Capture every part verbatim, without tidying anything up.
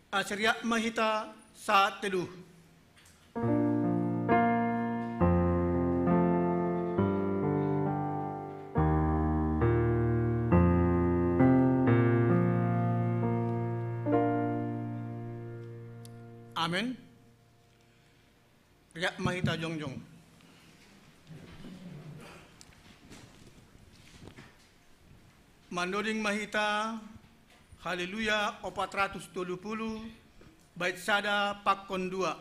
Asiriak mahita sa teluh. Amen. Riak mahita jongjong. Mandoding mahita Haleluya opat ratus tolu puluh, bait sada pakon dua.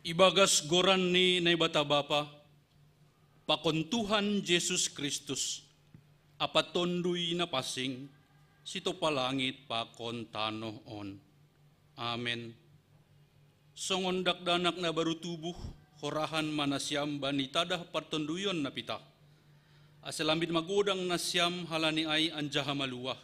Ibagas goran ni Naibata Bapa, pakon Tuhan Jesus Kristus, Apa Tondui na pansing, sitopa langit pakon tanoh on. Amen. Songon dakdanak na baru tubuh, horahan ma nasiam bani tadah partonduion na pitah. Ase lambin magodang nasiam halani ai anjaha maluah.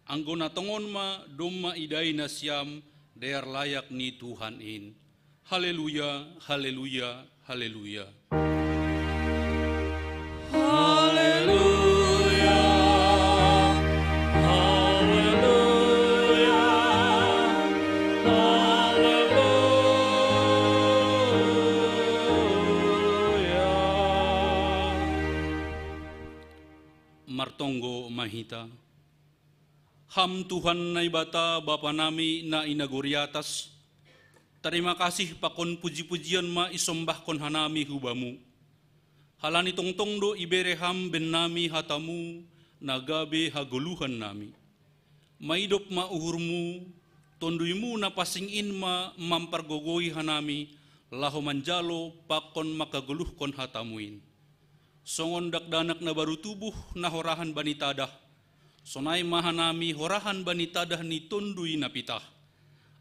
Anggo na tongon ma domma idai nasiam dear layak ni Tuhan in. Haleluya, haleluya, haleluya. Haleluya, haleluya, haleluya. Martonggo ma hita. Ham Tuhan Naibata Bapa nami na i nagori atas, tarima kasih pakon puji-pujian ma isombahkon hanami hu Bamu. Halani tongtong do ibere Ham bennami hatamu, na gabe hagoluhan nami. Maidop ma uhurmu, Tonduimu na pansing in ma mampargogoi hanami, laho manjalo pakon mangkagoluhkon hatamu in. Songon dakdanak na baru tubuh na horahan bani tadah, sonai ma hanami horahan bani tadah ni Tondui na pitah.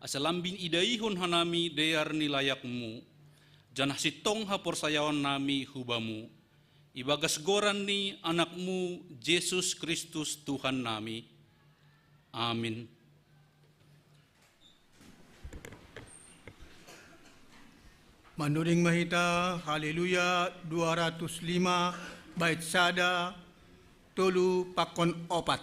Asa lambin idaihon hanami dear ni layakmu, janah sintong haporsayaon nami hu Bamu. Ibagas goran ni Anakmu, Jesus Kristus Tuhan nami. Amin. Manuding ma hita, Haleluya dua ratus lima, bait sada, tolu pakon opat.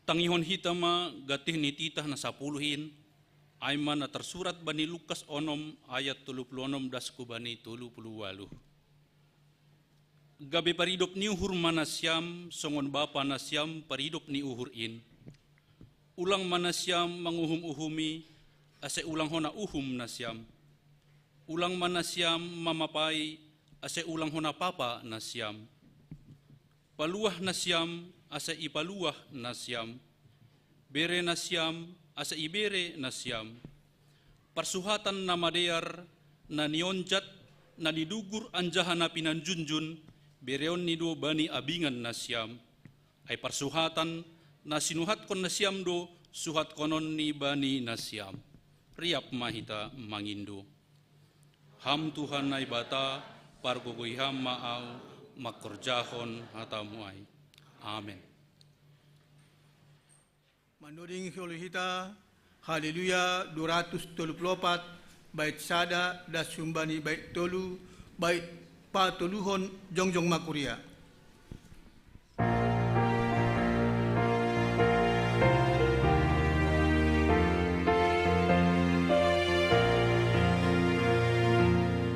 Tangihon hita ma gantih ni titah na sapuluh in, ai ma na tarsurat bani Lukas onom ayat tolu puluh onom das hu bani tolu puluh ualuh. Gabe paridop ni uhur ma nasiam, songon Bapa nasiam paridop ni uhur in. Ulang ma nasiam manguhum-uhumi, ase ulang hona uhum nasiam. Ulang ma nasiam mamapai, ase ulang hona papa nasiam. Paluah nasiam, ase ipaluah nasiam. Bere nasiam, ase ibere nasiam. Parsuhatan na madear, na nionjat, na nidugur anjaha na pinanjunjun, bereonni do bani abingan nasiam. Ai parsuhatan na sinuhatkon nasiam do suhatkononni bani nasiam. Riap ma hita mangindo. Ham Tuhan Naibata, pargogoi Ham ma ahu mangkorjahon hatamu ai. Amen. Manoding holi hita, Haleluya dua ratus tolu puluh opat, bait sada, das humbani bait tolu, bait patoluhon jongjong ma kuria.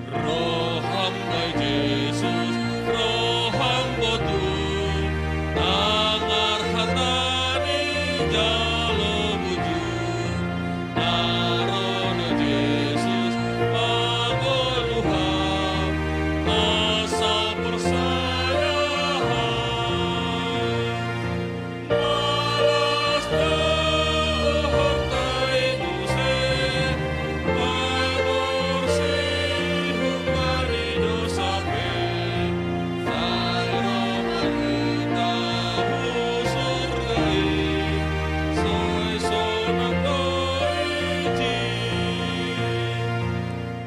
Roham ai Jesus, roham botul, tangar hatani jalo bujur, na ro ni Jesus pangoluham, asa porsaya ham.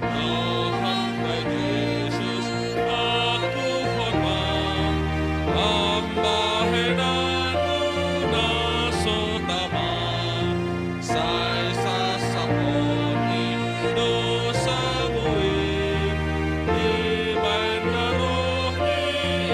Roham ai Jesus, ahuhon ma, pambahenanmu na so tama, sai sasapon i dosamu i, dibahen na roh ni i.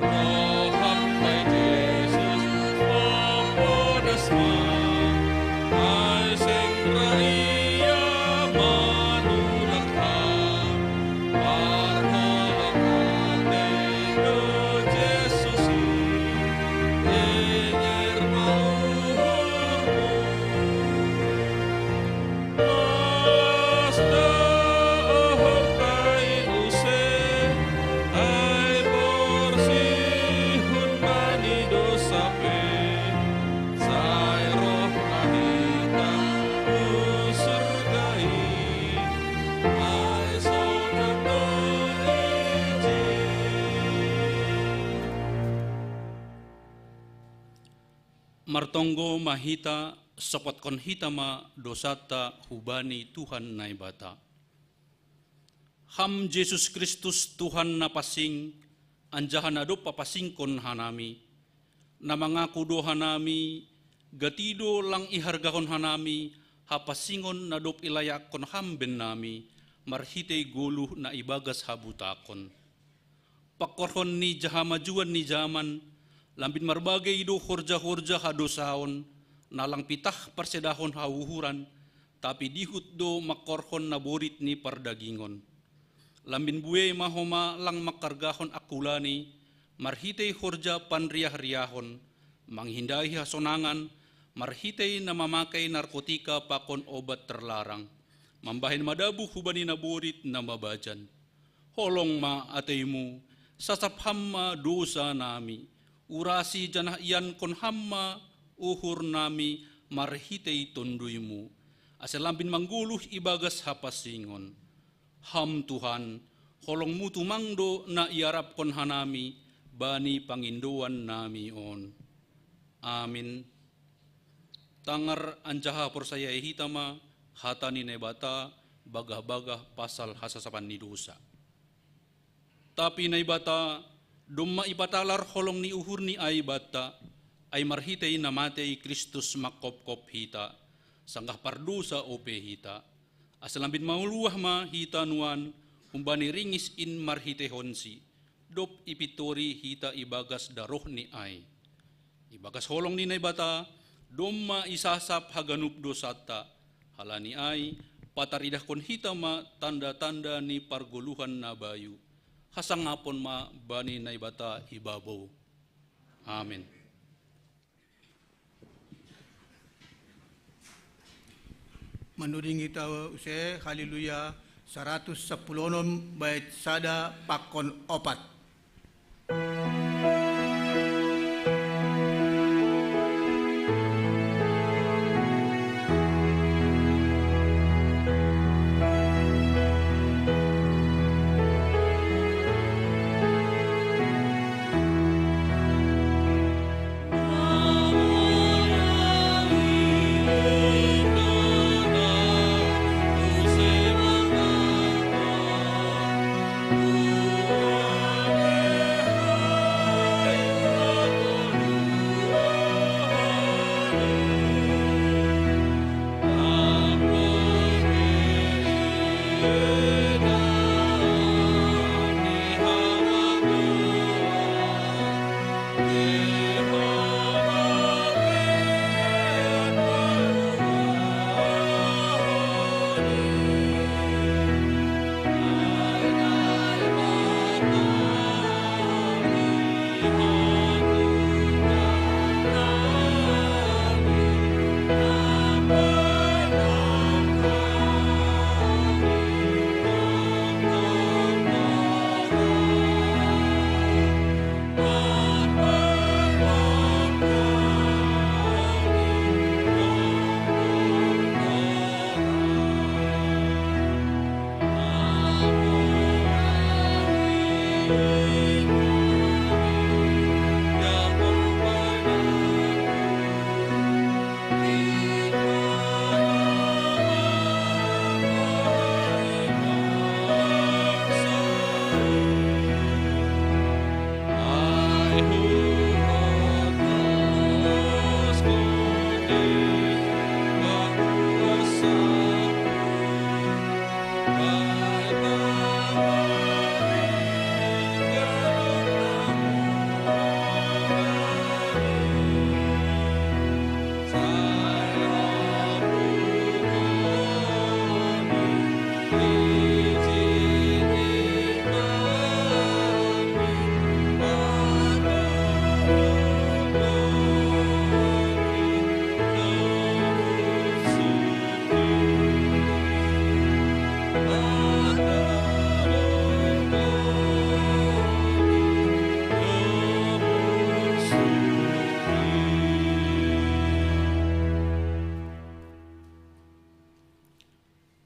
Roham ai Jesus, pamodas ma, ai seng ra ia manulak ham, parholong atei do Jesus i, tenger ma uhurmu. Pasta uhurta i use, ai porsihon bani dosa pe, sai roh ma hita hu surga i, ai sonang do ijin. Martonggo ma hita, sopotkon hita ma dosanta hubani Tuhan Naibata. Ham Jesus Kristus, Tuhan na pansing, anjaha na dob papasingkon hanami, na mangaku do hanami, gati do lang ihargahon hanami hapansingon na dob ilayakkon Ham bennami, marhitei goluh na ibagas habutakon. Pangkorhon ni hamajuon ni jaman, lambin marbagei do horja-horja hadosaon, na lang pitah parsedahon hauhuran, tapi dihut do mangkorhon na borit ni pardagingon. Lambin buei ma homa lang mangkargahon angkulani, marhitei horja panriah-riahon, manghindai hasonangan, marhitei na mamakei narkotika pakon obat terlarang, mambahen madabuh hubani na borit na mabajan. Holong ma ateimu, sasap Ham ma dosanami, urasi janah iankon Ham ma uhurnami marhitei TonduyMu, ase lambin manggoluh ibagas hapansingon. Ham Tuhan, holongMu tumang do na iarapkon hanami bani pangindoannami on. Amin. Tangar anjaha porsayai hita ma hata ni Naibata bagah-bagah pasal hasasapan ni dosa. Tapi Naibata, domma ipatalar holong ni uhurNi ai banta, ai marhitei na matei Kristus manghophop hita, sanggah pardosa ope hita. Asa lambin maluah ma hita nuan humbani ringis in marhiteihonsi, dob ipintori hita ibagas darohni ai. Ibagas holong ni Naibata, domma isasap haganup dosanta, halani ai, pataridahkon hita ma tanda-tanda ni pargoluhan na bayu, hasangapon ma bani Naibata ibabou. Amen. Manuding hita use, Haleluya, saratus sampulu onom bait sada pakon opat.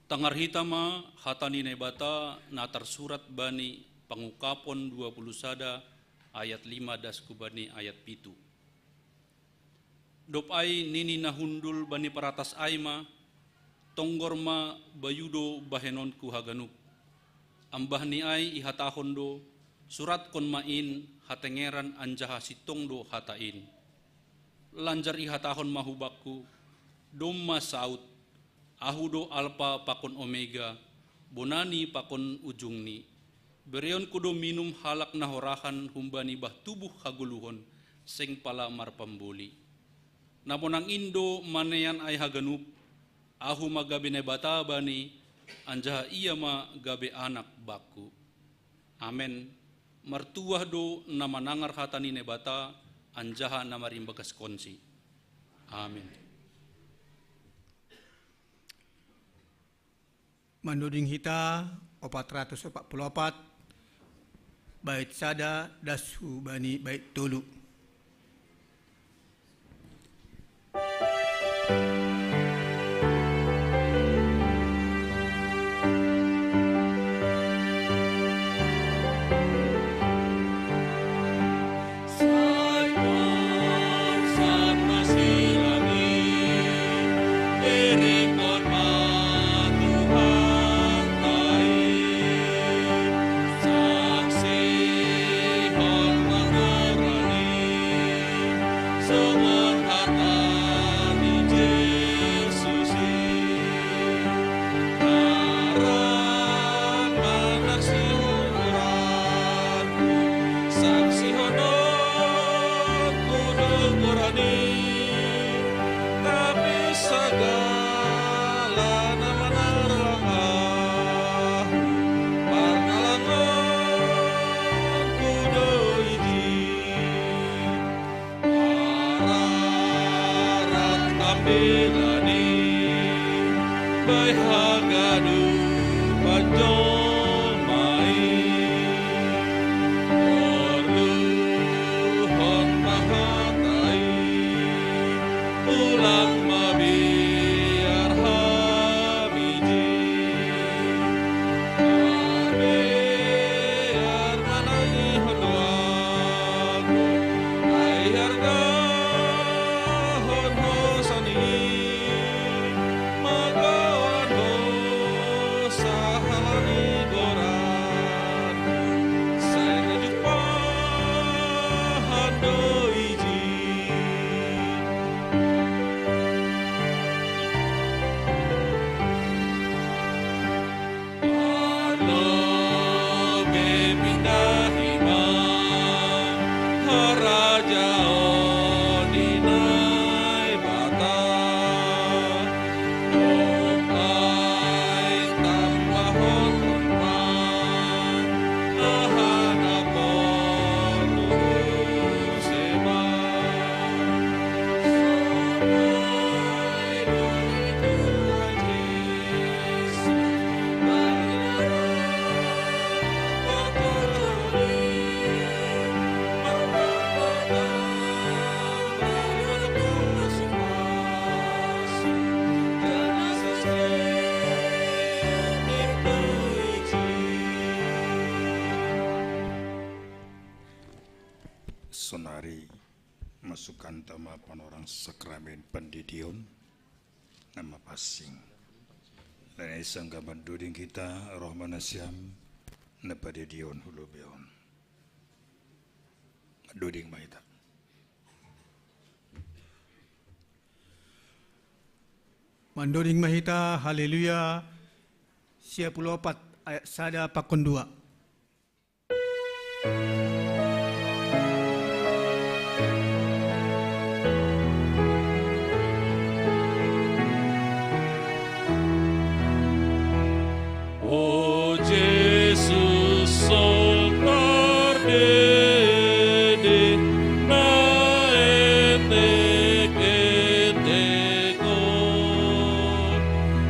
Tangar hita ma hata ni Naibata na tarsurat bani Pangungkapon dua puluh sada ayat lima das hu bani ayat pitu. Dob ai nini na hundul bani paratas ai ma, tonggor ma bayu do bahenonku haganup. Ambah ni ai ihatahon do, suratkon ma in, hatengeran anjaha sintong do hata in. Lanjar ihatahon ma hubakku, domma saud, Ahu do Alpa pakon Omega, bonani pakon ujungni. Bereonku do minum halak na horahan humbani bah tubuh hagoluhon, seng pala marpamboli. Na monang in do manean ai haganup, Ahu ma gabe Naibata bani, anjaha ia ma gabe anak bakku. Amen. Martuah do na manangar hata ni Naibata, anjaha na marimbagaskonsi. Amen. Manuding hita opat ratus opat puluh opat, bait sada das hu bani bait tolu. Tanah manarlangah, parnalangan kudo iji. Ararat tambilani, bai hagadu panjomai. Orduhon mahatai, ulang mabiar hamiji. Mabiar manangihon doaku, ai hargahon hosani, magoan hosa halani goranku, sai na jumpahan do iji. Parlobe pindahi ma harajaon di Naibata, dohot ai tambahon ma aha na porlu use ma. Sonari masukanta ma panorang sakramen pandidion na mapansing. Lanai sanggah mandoding hita, roh ma nasiam na padidion hu lobei on. Mandoding ma hita. Mandoding ma hita, Haleluya, sia puluh opat ayat sada pakon dua. O Jesus, sontar dede na etek-etek on,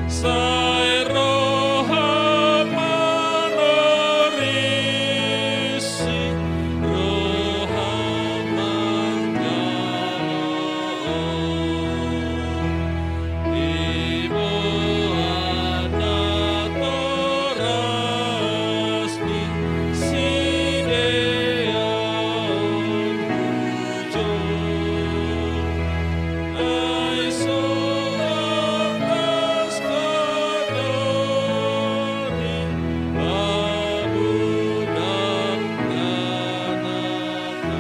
sai roha manorisi, roha manjalo. Diboan na toras ni sidea on pujo. Ai so atas kadari abudan tanah on.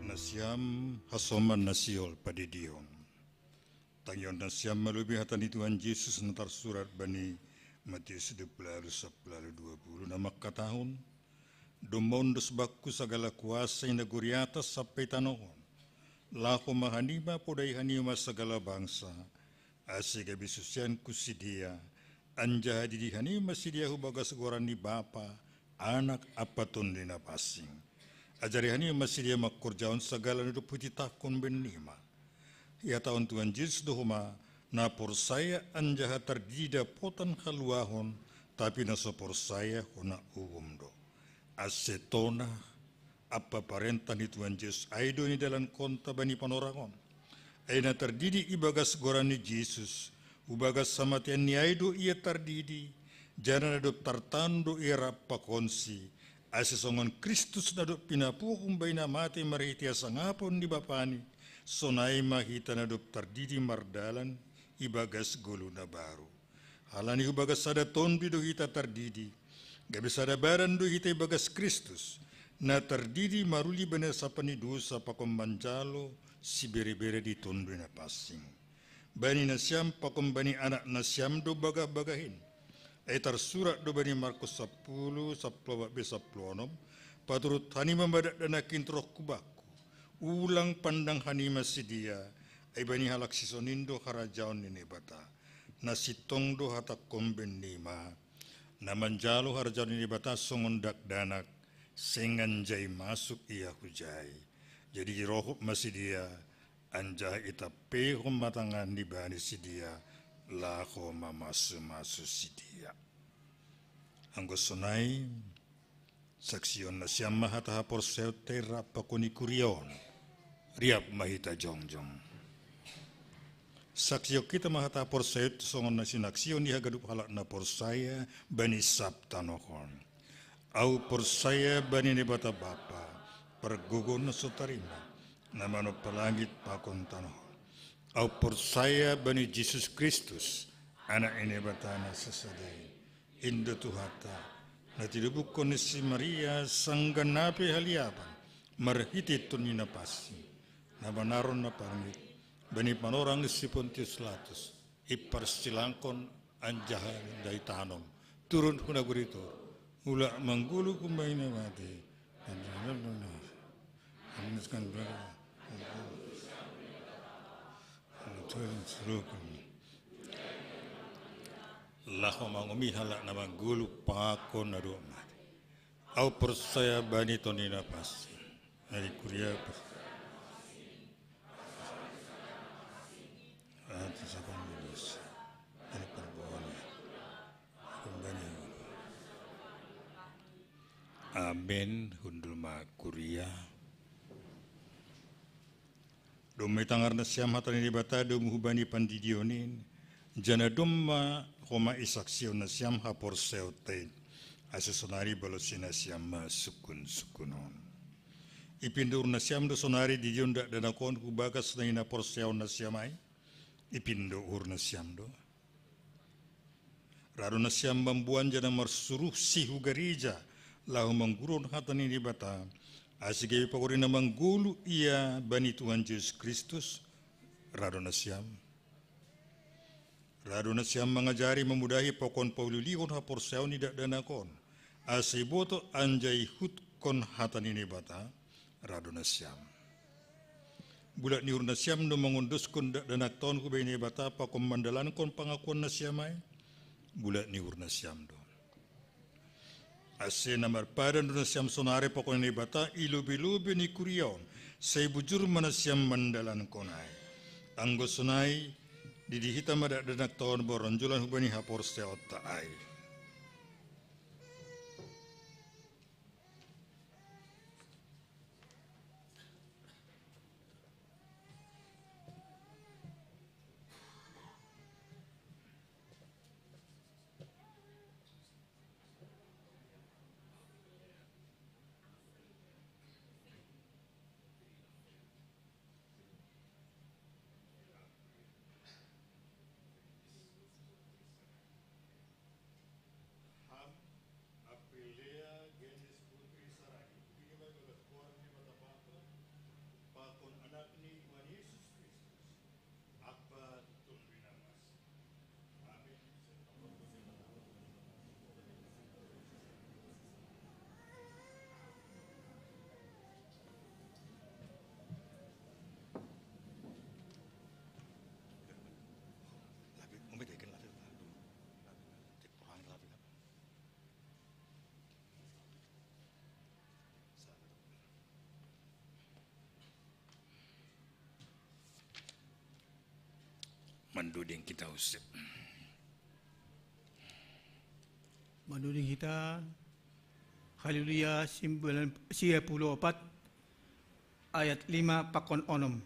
Nasiam hasoman na sihol padidion. Tangihon nasiam ma lobei hata ni Tuhan Jesus na tarsurat bani Matius dua puluh walu, sapuluh walu, dua puluh, na mangkatahon: Domma ondos bangku sagala kuasa i nagori atas sampe i tanoh on. Laho ma hanima, podai hanima sagala bangsa, ase gabe susianku sidea, anjaha didi hanima sidea hu bagas goran ni Bapa, Anak ampa Tonduy Napansing. Ajari hanima sidea mangkorjahon sagala na dob hutitahkon bennima. Ihatahon Tuhan Jesus do homa: Na porsaya anjaha tardidi dapotan haluahon, tapi na so porsaya hona uhum do. Ase tonah ampa parentah ni Tuhan Jesus ai do nidalankonta bani panorang on. Ai na tardidi ibagas goran ni Jesus, hubagas hamateanni ai do ia tardidi, janah na dob tartaon do ia rap pakonsi, ase songon Kristus na dob pinapuho humbani na mate marhite hasangapon ni Bapani, sonai ma hita na dob tardidi mardalan ibagas goluh na baru. Halani hubagas sada Tonduy do hita tardidi, gabe sada badan do hita ibagas Kristus, na tardidi maruli bani hasapan ni dosa pakon manjalo sibere-bere di Tonduy Napansing. Bani nasiam pakon bani anak nasiam do bagah-bagah in. Ai tarsurat do bani Markus sapuluh, sapuluh opat be sapuluh onom: Paturut hanima ma dakdanak in roh hu bangku. Ulang pandang hanima sidea, Ai bani halak sisonin do harajaon ni Naibata, na sintong do hatangkon bennima, na manjalo harajaon ni Naibata songon dakdanak, seng anjai masuk ia hujai. Jadi rohop ma sidea, anjaha itampeihon ma tangan ni bani sidea, laho mamasumasu sidea. Anggo sonai, saksihon nasiam ma hata haporseaonta rap pakon ni kuria on, riap ma hita jongjong. Saksihon hita ma hata haporseaonta songon na sinaksihon ni haganup halak na porsaya bani sab tanoh on. Ahu porsaya bani Naibata Bapa, pargogo na so tarima, na manompa langit pakon tanoh on. Ahu porsaya bani Jesus Kristus, Anak ni Naibata na sasada i, Indo Tuhanta, na tinubuhon ni si Maria sanggan na pe haliapan, marhite Tondi Napansing, na manaron na parngit, bani panorang ni si Pontius Latus, iparsilangkon anjaha ndai tanom, turun hu nagori Tob, mulak manggoluh humbani na mate, laho manguhumi halak na manggoluh pakon na dob mate. Ahu porsaya bani Tondi Napansing, ari kuria pers-, atas apa dosa, ari perbuatan. Amen, hundul ma kuria. Domma itangar nasiam hata ni Naibata domu hubani pandidion in, jala domma homa isaksihon nasiam haporseaonta i, asa sonari balosi nasiam ma sungkun-sungkun on. Ipindo uhur nasiam do sonari didion dakdanak on hu bagas na hinaporseaon nasiam ai? Ipindo uhur nasiam do. Ra do nasiam mamboan jala marsuruhsi hu gareja, laho mangguruhon hata ni Naibata, asa gabe pagori na manggoluh ia bani Tuhan Jesus Kristus? Ra do nasiam. Ra do nasiam mangajari, mamudahi pakon pauliulihon haporseaon ni dakdanak on, asa iboto anjaha ihutkon hata ni Naibata? Ra do nasiam. Bulat ni uhur nasiam do mangondoskon dakdanakta on hubahen Naibata pakon mandalankon pangakuan nasiam ai? Bulat ni uhur nasiam do. Ase na marpadan do nasiam sonari pakon Naibata i lobei-lobei ni kuria on, sai bujur ma nasiam mandalankon ai. Anggo sonai, didi hita ma dakdanakta on maronjolan hubani haporseaonta ai. Ham, Aprilea Genis Putri Saragi, hudihi ma ibagas goar ni Naibata Bapa, pakon Anakni Tuhan Jesus Kristus, Amba Tondi Napansing. Amin. Manduding hita, Usep. Manduding hita, Haleluya, simbulan sia puluh opat, ayat lima pakon onom.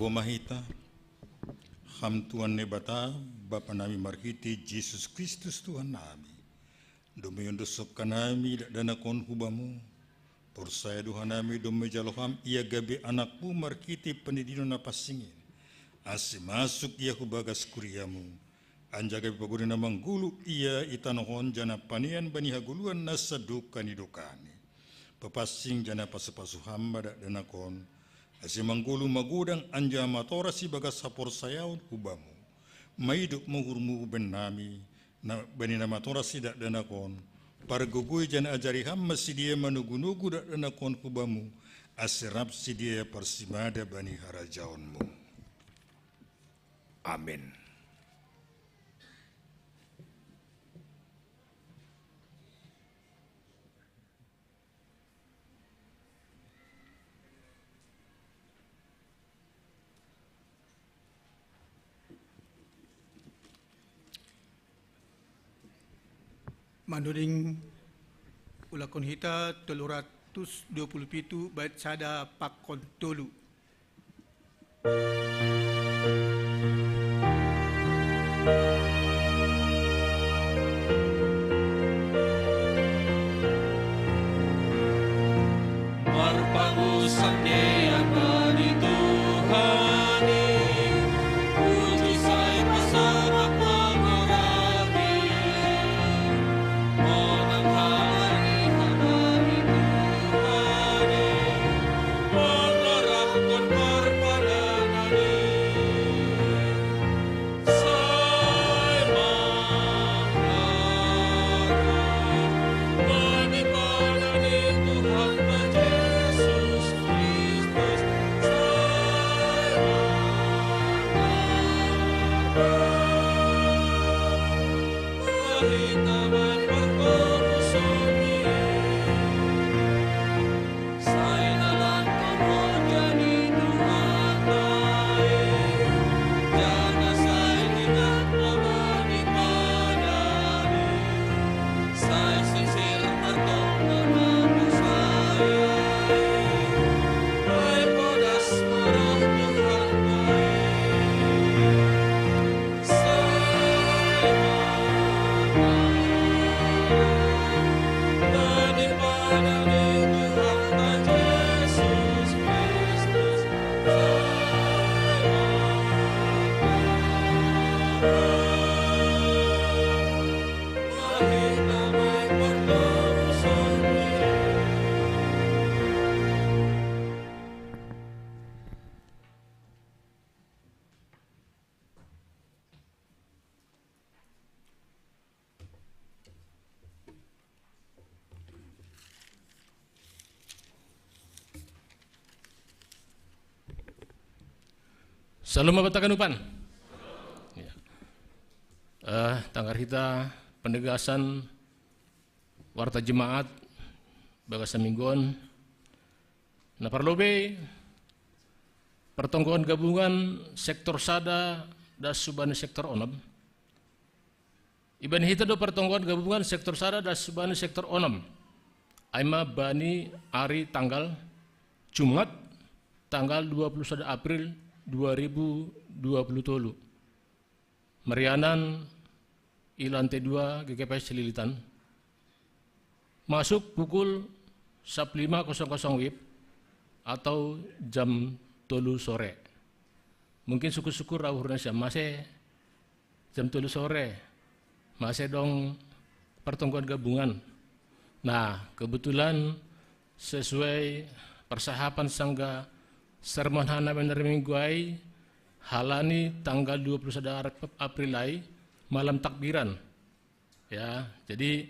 Gomahita, ham Tuhan Naibata, Bapa nami marhite Jesus Kristus Tuhan nami. Domu iondosokkan nami dakdanak on hubamu. Porsaya do hanami domu ijalo ham ia gabe anakmu marhite pandidion na pansing in. Ase masuk ia hubagas kuriamu. Anjaha gabe pagori na manggoluh ia i tanoh on janah panean bani hagoluhan na sadokah ni dokahni. Papansing janah pasupasu ham ma dakdanak on, ase manggoluh magodang anjaha matoras ibagas haporsayaon hubamu. Maidop ma uhurmu hubahen nami, na bani na matoras i dakdanak on, pargogoi janah ajari ham ma sidea manogunogu dakdanak on hubamu, ase rap sidea parsimada bani harajaonmu. Amen. Manuding, ulahkon hita tolu ratus dua puluh pitu bait sada pakon tolu. Marpangusan dean bani Tuhan i, puji sai pasamak mangorami. Monang halani halani Tuhan i, mangorahkon parpadanan i. Salom ma banta haganupan. Ya. Eh, tangkar hita penegasan warta Jemaat bagasan minggu on. Na parlobei, pertonggoan gabungan sektor sada das hubani sektor onom. Ibani hita do pertonggoan gabungan sektor sada das hubani sektor onom. Ai ma bani ari tanggal Jumat, tanggal dua puluh sada April dua ribu dua puluh tolu. Marianan i lantai dua G K P S Cililitan. Masuk pukul sapuluh lima kosong kosong W I B atau jam tolu sore. Mungkin syukur-syukur ra uhurna sian mase jam tolu sore. Mase dong pertonggoan gabungan. Nah, kebetulan sesuai persahapan sangga sermon hana menar minggu ai, halani tanggal dua puluh sada April ai, malam takbiran. Ya, jadi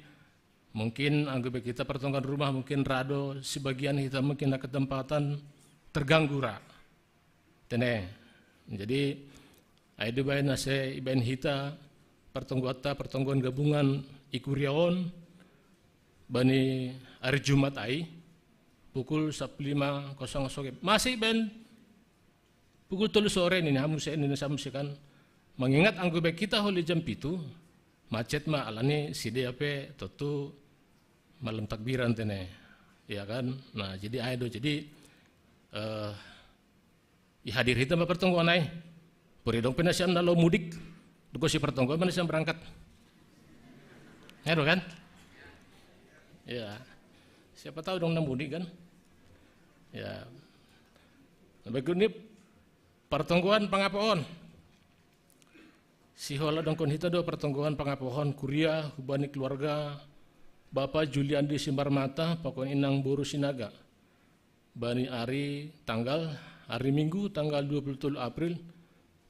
mungkin anggo be hita pertonggoan rumah mungkin ra do sebagian hita mungkin na ketempatan terganggu ra. Tene. Jadi, ai do baen ase ibaen hita pertonggoanta, pertonggoan gabungan i kuria on bani ari Jumat ai pukul sapuluh lima kosong kosong. Masih ibaen pukul tolu sore nini hamu se, nini hamu se kan. Mengingat anggo be hita holi jam pitu, macet ma alani sidea pe tontu malam takbiran tene. Ya kan? Nah, jadi ai do. Jadi, eh, Ihadir hita ma partonggoan ai. Puri dong pe nasiam na lao mudik, dogosi partonggoan ma nasiam barangkat. Heru kan? Ya. Siapa tahu dong na mudik kan? Ya. Berikut ni partonggoan pangapohon. Sihol adongkon hita do partonggoan pangapohon kuria hubani keluarga Bapa Juliandi Simarmata pakon inang boru Sinaga. Bani ari tanggal, hari Minggu tanggal dua puluh tolu April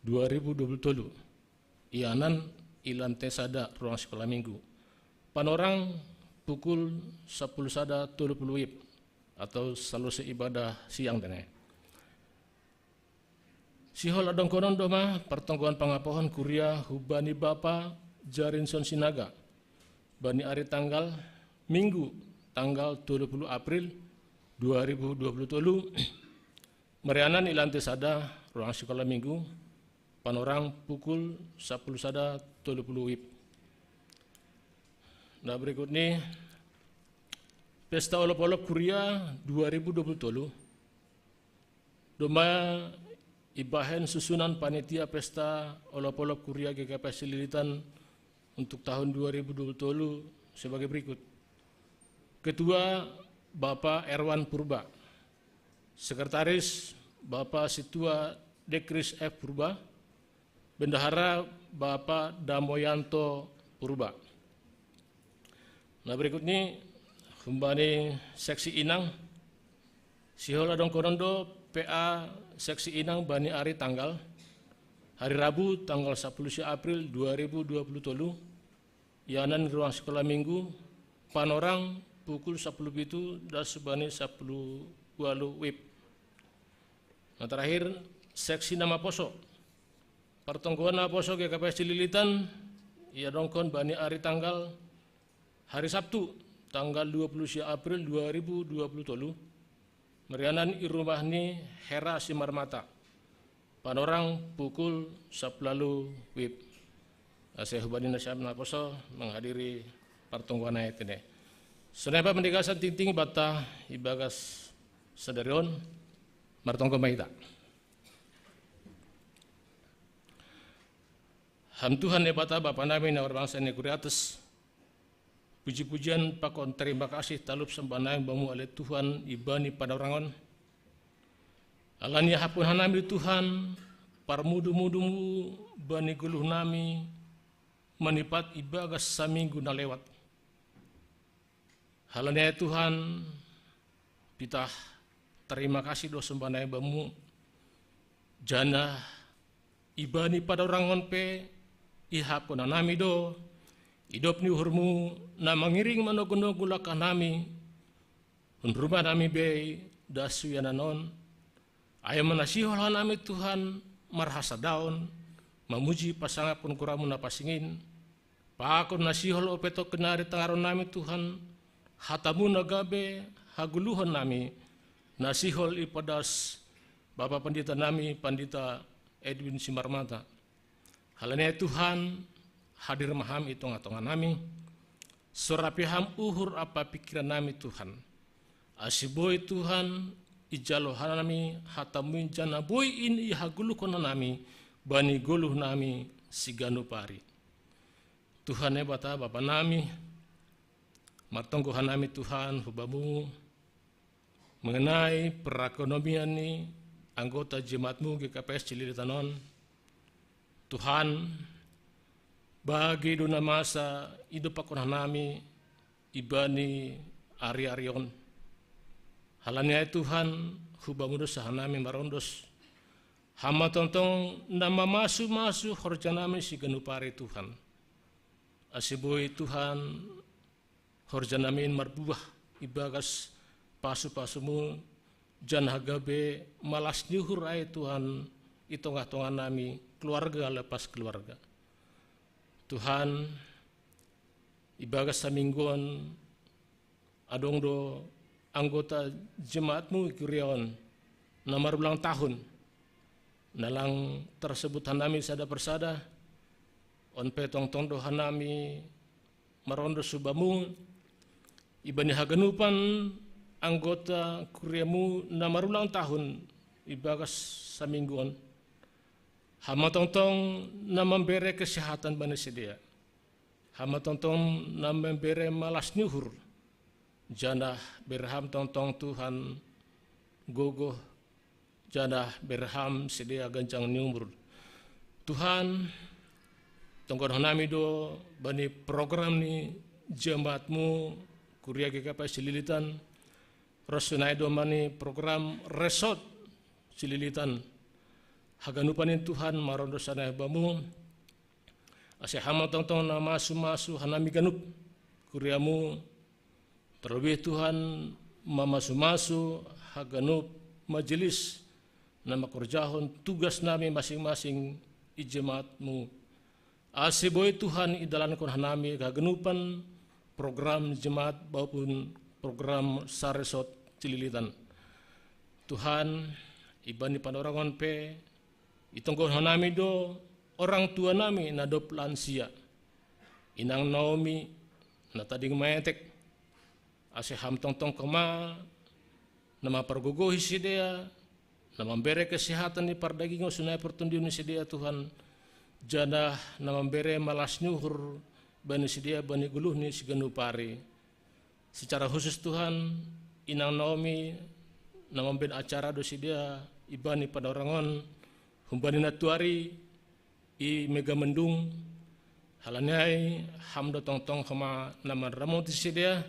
dua ribu dua puluh tolu. Ianan i lantai sada ruang sekolah minggu. Panorang pukul sapuluh sada tolu puluh wib atau salose ibadah siang dene. Sihol adongkonon do ma partonggoan pangapohon kuria hubani Bapa Jarinson Sinaga. Bani ari tanggal Minggu tanggal tolu puluh April dua ribu dua puluh tolu. Marianan i lantai sada ruang sekolah minggu. Panorang pukul sapuluh sada tolu puluh wib. Nah, berikut ni pesta olop-olop kuria dua ribu dua puluh tolu. Do ma ibahen susunan panitia pesta olop-olop kuria G K P S Cililitan untuk tahun dua ribu dua puluh tolu sebagai berikut. Ketua, Bapak Erwan Purba. Sekretaris, Bapak Situa Dekris F Purba. Bendahara, Bapak Damoyanto Purba. Nah, berikut ni humbani seksi inang. Sihol adongkonon do P A seksi inang bani ari tanggal, hari Rabu tanggal sapuluh sia April dua ribu dua puluh tolu. Ianan ruang sekolah minggu, panorang pukul sapuluh pitu das bani sapuluh walu wib. Nah, terakhir, seksi na maposo. Partonggoan na maposo G K P S Cililitan iadongkon bani ari tanggal, hari Sabtu tanggal dua puluh sia April dua ribu dua puluh tolu. Marianan i rumah ni Hera Simarmata. Panorang pukul sapuluh walu wib. Ase hubani nasiam na maposo menghadiri partonggoan ai tene. Sonai ma pandigasan tingting banta ibagas sadari on. Martonggo ma hita. Ham Tuhan Debata Bapa nami na marbangsa i nagori atas, puji-pujian pakon terima kasih talup sambah nami bamu ale Tuhan ibani panorangon. Alani ahapon hanami Tuhan parmudu-mudumu bani goluh nami manipat ibagas saminggu na lewat. Halani ai Tuhan, pitah terima kasih do sambah nami bamu, janah ibani panorangon pe ihapon hanami do idop ni uhurmu na mangiring manogu-nogu langkah nami, hun rumah nami bei das ianan on. Ai ma na sihol hanami Tuhan marhasadaon, mamuji pasangapkon goramu na pansing in, pakon na sihol ope tongkin ari tangaron nami Tuhan, hatamu na gabe hagoluhon nami, na sihol ipadas Bapa Pandita nami, Pandita Edwin Simarmata. Halani ai Tuhan, hadir ma Ham i tongah-tongah nami, sorapi Ham uhur ampa pingkiran nami Tuhan. Ase boi Tuhan, ijalo hanami hatamu in janah boi in ihagoluhkon hanami bani goluh nami siganup ari. Tuhan Debata Bapa nami, martonggo hanami Tuhan hu Bamu mengenai perekonomian ni anggota jemaat-Mu G K P S Cililitan on. Tuhan, bage do na masa idompakkon hanami ibani ari-ari on. Halani ai Tuhan, hu Bamu do hanami marondos. Ham ma tongtong na mamasu-masu horja nami siganup ari Tuhan. Ase boi Tuhan, horja nami in marbuah ibagas pasu-pasu-Mu, janah gabe malas ni uhur ai Tuhan i tongah-tongah nami, keluarga lepas keluarga. Tuhan, ibagas saminggu on adong do anggota jemaat-Mu i kuria on na marulang tahun, na lang tarsebut hanami sada persada. On pe tongtong do hanami marondos hu Bamu ibani haganupan anggota kuria-Mu na marulang tahun ibagas saminggu on, Ham ma tongtong na mambere kesehatan bani sidea. Ham ma tongtong na mambere malas ni uhur, janah bere Ham tongtong Tuhan gogoh, janah bere Ham sidea ganjang ni umur. Tuhan, tonggohon hanami do bani program ni jemaat-Mu, Kuria G K P S Cililitan, ronsi nai do bani program Resort Cililitan. Haganupan in Tuhan marondo sanai Bamu, ase Ham ma tongtong na masu-masu hanami ganup, kuria-Mu, terlebih Tuhan mamasu-masu haganup majelis na mangkorjahon tugas nami masing-masing i jemaat-Mu. Ase boi Tuhan idalankon hanami haganupan program jemaat maupun program Saresort Cililitan. Tuhan, ibani panorangon pe, itonggohon hanami do orang tua nami na dob lansia, inang Naomi, na tading maetek, ase Ham tongtong kama na mampargogohi sidea, na mambere kesehatan ni pardagingon sonai partondion ni sidea Tuhan, janah na mambere malas ni uhur bani sidea bani goluh ni siganup ari. Secara khusus Tuhan, inang Naomi na mambahen acara do sidea ibani panorangon, humbani nantuari i Megamendung, halani ai Ham do tongtong homa na manramoti sidea,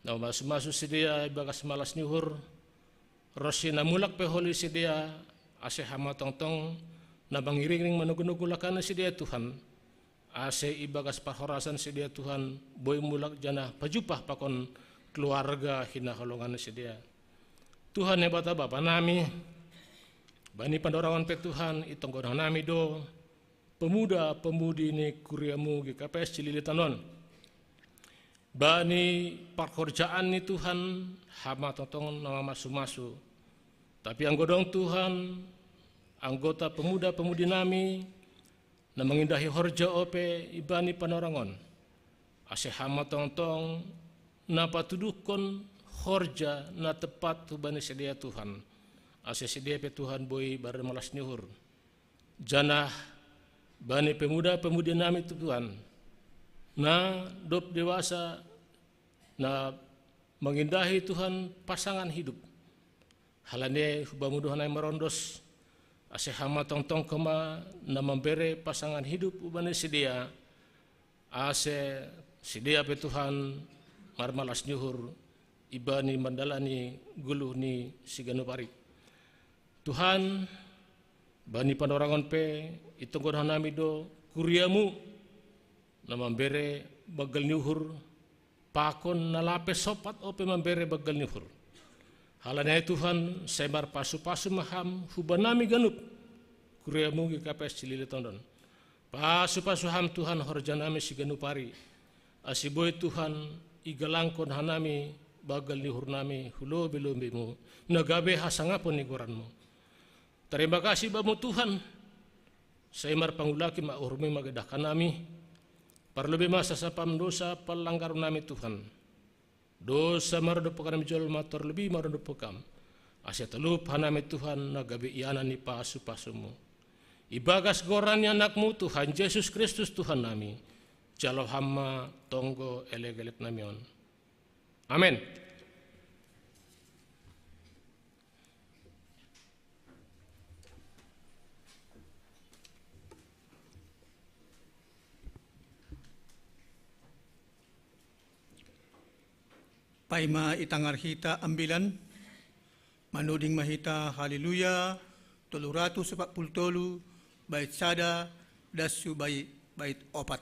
na mamasu-masu sidea ibagas malas ni uhur, ronsi na mulak pe holi sidea, ase Ham ma tongtong na mangiring-iring manogu-nogu langkah ni sidea Tuhan, ase ibagas parhorasan sidea Tuhan boi mulak janah pajumpah pakon keluarga hinaholongan ni sidea. Tuhan Naibata Bapa nami, bani panorangon pe Tuhan itonggohon hanami do pemuda-pemudi ni kuria-Mu G K P S Cililitan on. Bani parhorjaan ni Tuhan, Ham ma tongtong na mamasu-masu. Tapi anggo adong Tuhan, anggota pemuda-pemudi nami, na mangindahi horja ope ibani panorangon, ase Ham ma tongtong na patuduhkon horja na tepat hubani sidea Tuhan, ase sidea pe Tuhan boi marmalas ni uhur. Janah bani pemuda-pemudi nami Tuhan, na dob dewasa, na mangindahi Tuhan pasangan hidup, halani ai hu Bamu do hanami marondos, ase Ham ma tongtong kama na mambere pasangan hidup hubani sidea, ase sidea pe Tuhan marmalas ni uhur ibani mandalani goluh ni siganup ari. Tuhan, bani panorangon pe itonggohon hanami do kuria-Mu na mambere banggal ni uhur, pakon na lape sompat ope mambere banggal ni uhur. Halani ai Tuhan, sai marpasu-pasu ma Ham hubanami ganup, kuria-Mu G K P S Cililitan on. Pasu-pasu Ham Tuhan horja nami siganup ari, ase boi Tuhan igalangkon hanami banggal ni uhur nami hu lombi-lombi-Mu, na gabe hasangapon ni goran-Mu. Tarima kasih Bamu Tuhan, sai marpangulaki ma uhur-Mu i mangadahkan nami, parlobei ma sasapam dosa panlanggaron nami Tuhan. Dosa marodophon hanami jolma, terlebih marodophon Ham. Ase tolup hanami Tuhan na gabe ianan ni pasu-pasu-Mu. Ibagas goran ni Anak-Mu Tuhan Jesus Kristus Tuhan nami, jalo Ham ma tonggo elek-elek nami on. Amen. Paima itangar hita ambilan, manuding ma hita Haleluya tolu ratus opat puluh tolu, bait sada, das hu bait, bait opat.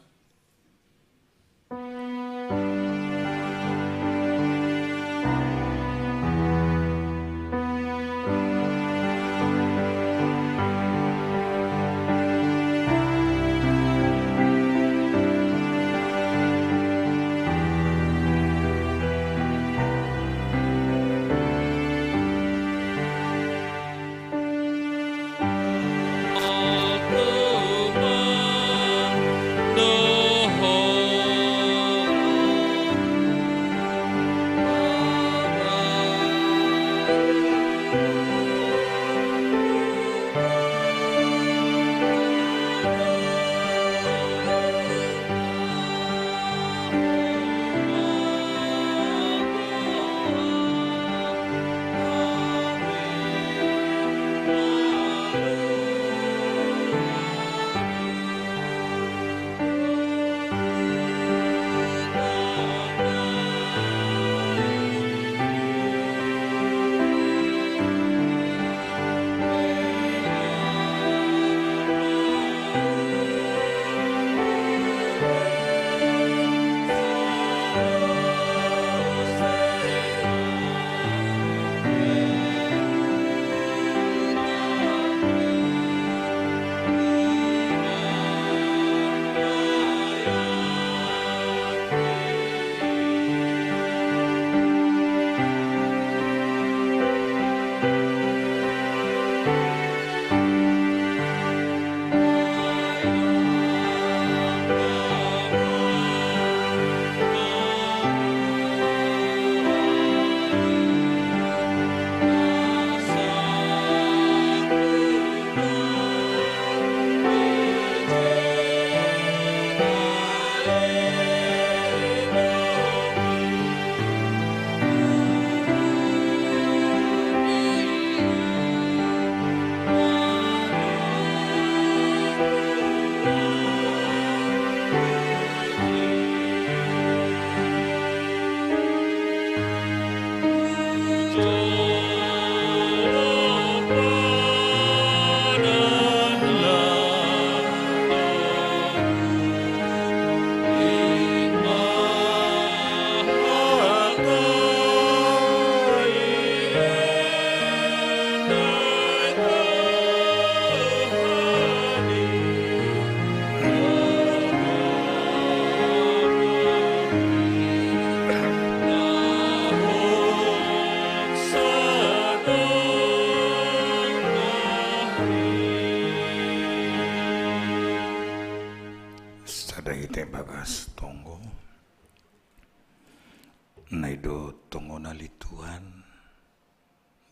Nai do tongon ali Tuhan,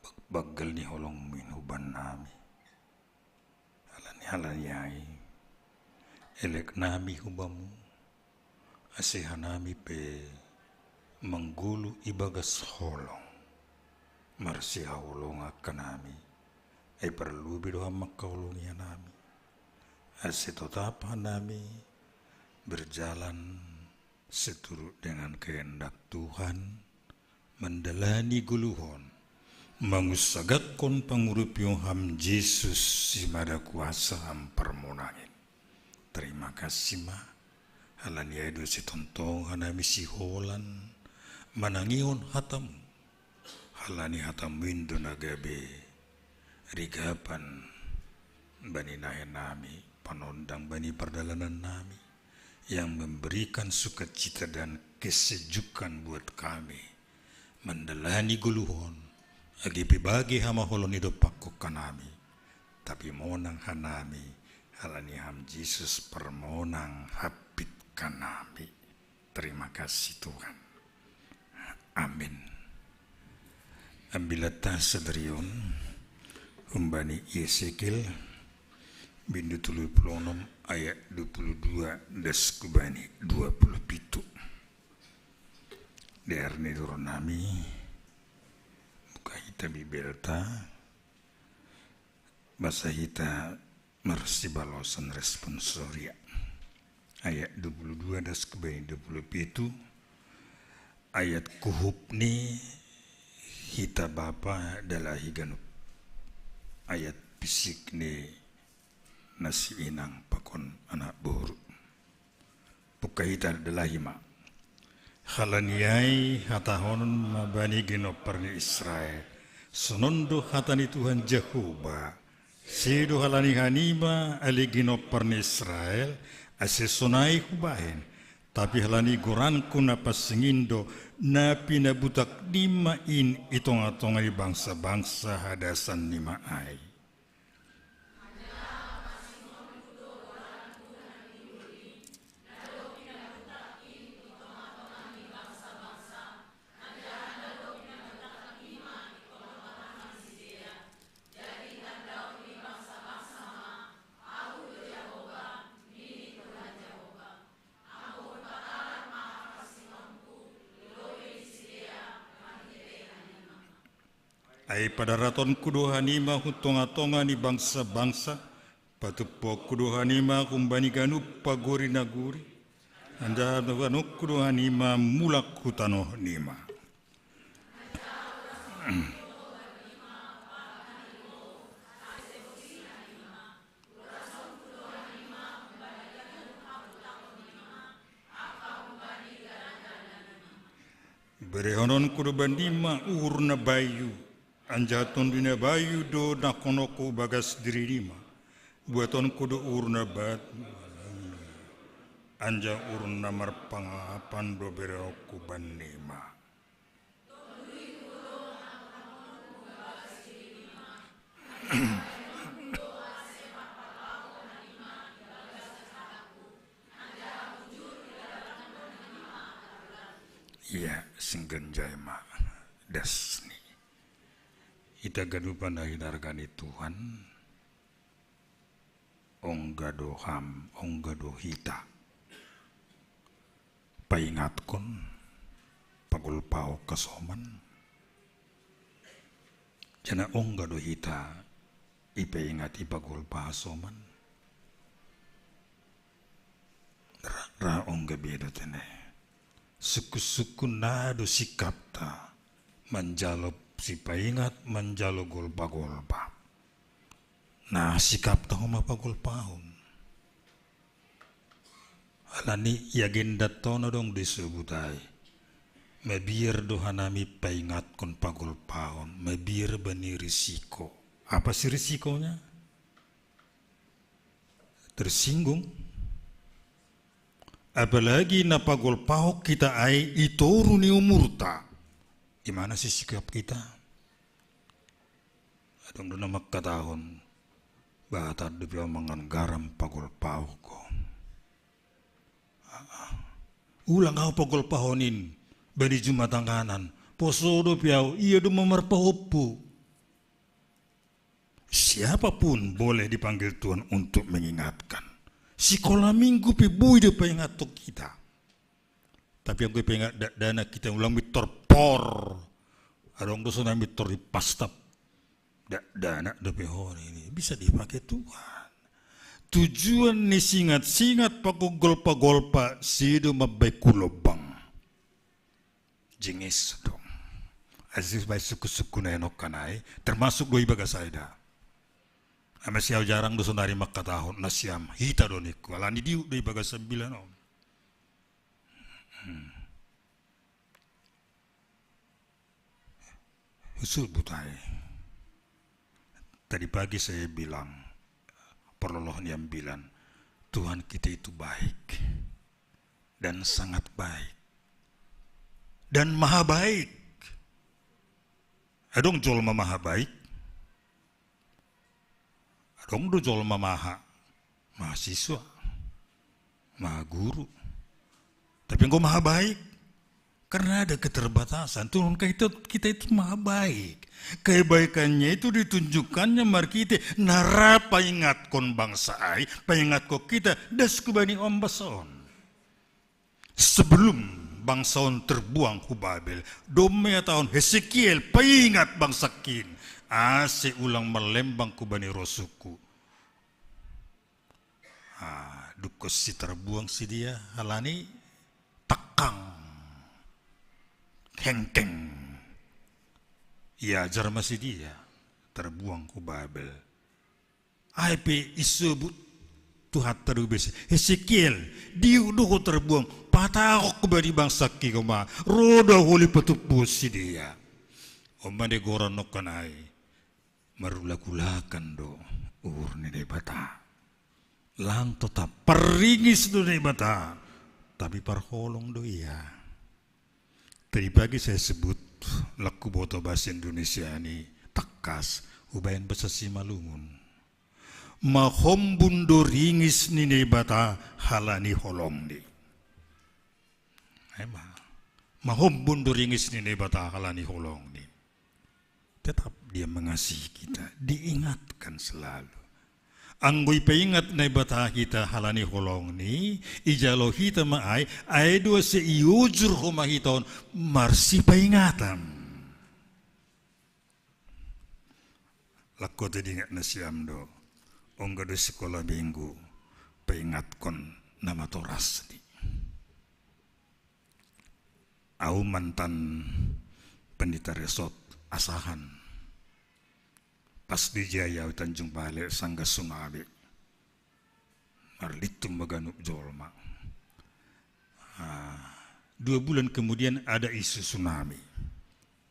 bag-, banggal ni holongmi huban nami. Halani, halani ai, elek nami hubamu, ase hanami pe manggolu ibagas holong, marsihaholongan hanami, ai parlobei do ham mangkaholongi hanami, ase totap hanami berjalan seturut dengan kehendak Tuhan, mandalani goluhon, mangunsagakkon pangurupion ham Jesus, simada kuasa ham parmonangin. Terima kasih ma, halani ai do sitongtong hanami siholan manangihon hatamu, halani hatamu in do na gabe rigapan bani nahe nami, panondang bani pardalanan nami, yang memberikan sukacita dan kesejukan buat kami, mandalani goluhon, age pe bage hamaolon ni dompakkon hanami, tapi monang hanami, halani ham Jesus parmonang hampit hanami. Terima kasih Tuhan. Amin. Ambilanta sadari on humbani Esekiel bindu tolu pulu onom ayat dua pulu dua das hubani dua pulu pitu. Dear ni doro nami, buka hita Bibelta, basa hita marsibalosan responsoria. Ayat dua pulu dua das hubani dua pulu pitu, ayat kuhup ni hita bapa dalahi ganup, ayat pisik ni nasi inang pakon anak boru. Pungka hita dalahi ma. Halani ai hatahonon ma bani ginompar ni Israel, sonon do hata ni Tuhan Jahowa, sedo halani hanima ale ginompar ni Israel, ase sonai hubahen, tapi halani goranku na pansing in do na pinabutak nima in i tongatonga ni bangsabangsa hadasan nima ai. Ai padaratonku do hanima hu tongatonga ni bangsabangsa, patumpuonku do hanima humbani ganup pagori nagori, anjaha padohanonku do hanima mulak hu tanoh nima. Berehononku do bannima uhur na bayu, anjaha tonduy na bayu do nangkononku bagas dirinima. Buatonku do uhur na batu, anjaha uhur na marpangapan do berehononku bannima. Ia, singgan jai ma das ni. Hita ganupan na hinarga ni Tuhan, ongga do ham, ongga do hita paingatkon pagolpahon hasoman. Jana ongga do hita ipaingat i pagolpa hasoman. Ra, ra ongga be do tene. Sungkunsungkun na do sikapta manjalo sipaingat, manjalo golpagolpa. Na sikapta homa pagolpahon. Alani i agenda tona dong disobut ai. Mabiar do hanami paingatkon pagolpahon, mabiar bani risiko. Apa si risikonya? Tersinggung. Apalagi na pagolpahon hita ai i toru ni umurta. Di mana si sikap hita? Adong do na mangkatahon, bah, tardip do mangan garam pagolpahon ho. Ulang ahu pagolpahon in, Bani Jumat tanganan, poso do pe au, ia do ma marpahompu. Siapapun boleh dipanggil Tuhan untuk mengingatkan. Sikola minggu pe boi do paingathon hita. Tapi anggo ipaingat dakdanak hita, ulang mintor por. Adong do sonari mintor di pastap. Dakdanak dope ho nini, bisa dipake Tuhan. Tujuan ni singat-singat, pagolpa-golpa, sedo mambahen hu lombang. Jenges do. Asa bahen sungkun-sungkun na nongkan ai, termasuk do i bagas ai da. Ai masiau jarang do sonari mangkatahon nasiam, hita do ningku, alani dihut do i bagas ambilan on. Hmm. Husubut ai. Tadi pagi saya bilang, parloloan ni ambilan, Tuhan kita itu baik dan sangat baik dan maha baik. Adong jolma maha baik, adong do jolma maha, mahasiswa, maha guru. Tapi engkau maha baik. Karena ada keterbatasan. Tuhan kita, kita itu maha baik. Kebaikannya itu ditunjukkannya marhite na ra paingathon bangsa ai, paingathon hita das hubani ombas on. Sebelum bangsa on terbuang hu Babel, domma ihatahon Hesekiel, paingat bangsangkin, ase ulang marlembang hubani rosuhku. Ah, dungkon si terbuang sidea halani tangkang, hengkeng. Iajar ma sidea terbuang hu Babel. Ai pe isobut Tuhanta do bese, Hesekiel, dihut do ho terbuang, patahon hubani bangsangki ho ma, ro do ahu uli patumpuhon sidea. On ma na goran nongkan ai. Marulak-ulakan do uhur ni Naibata. Lang totap parringis do Naibata, tapi parholong do Ia. Tadi pagi saya sebut, lang huboto bahasa Indonesiaan i tangkas, hubahen bahasa Simalungun. Mahombun do ringis ni Naibata halani holongni. Ai ma. Mahombun do ringis ni Naibata halani holongni. Tetap Dia mengasihi kita, diingatkan selalu. Anggo ipaingat Naibata hita halani holongni, ijalo hita ma ai, ai do asa iojur homa hita on marsipaingatan. Lang ho tadingat nasiam do, ongga do sikola minggu, paingathon na matorasni. Au mantan pendeta resort Asahan. Pas dijajai au Tanjung Balai sanggah tsunami. Marlintun ma ganup jolma. Ah, dua bulan kemudian ada isu tsunami.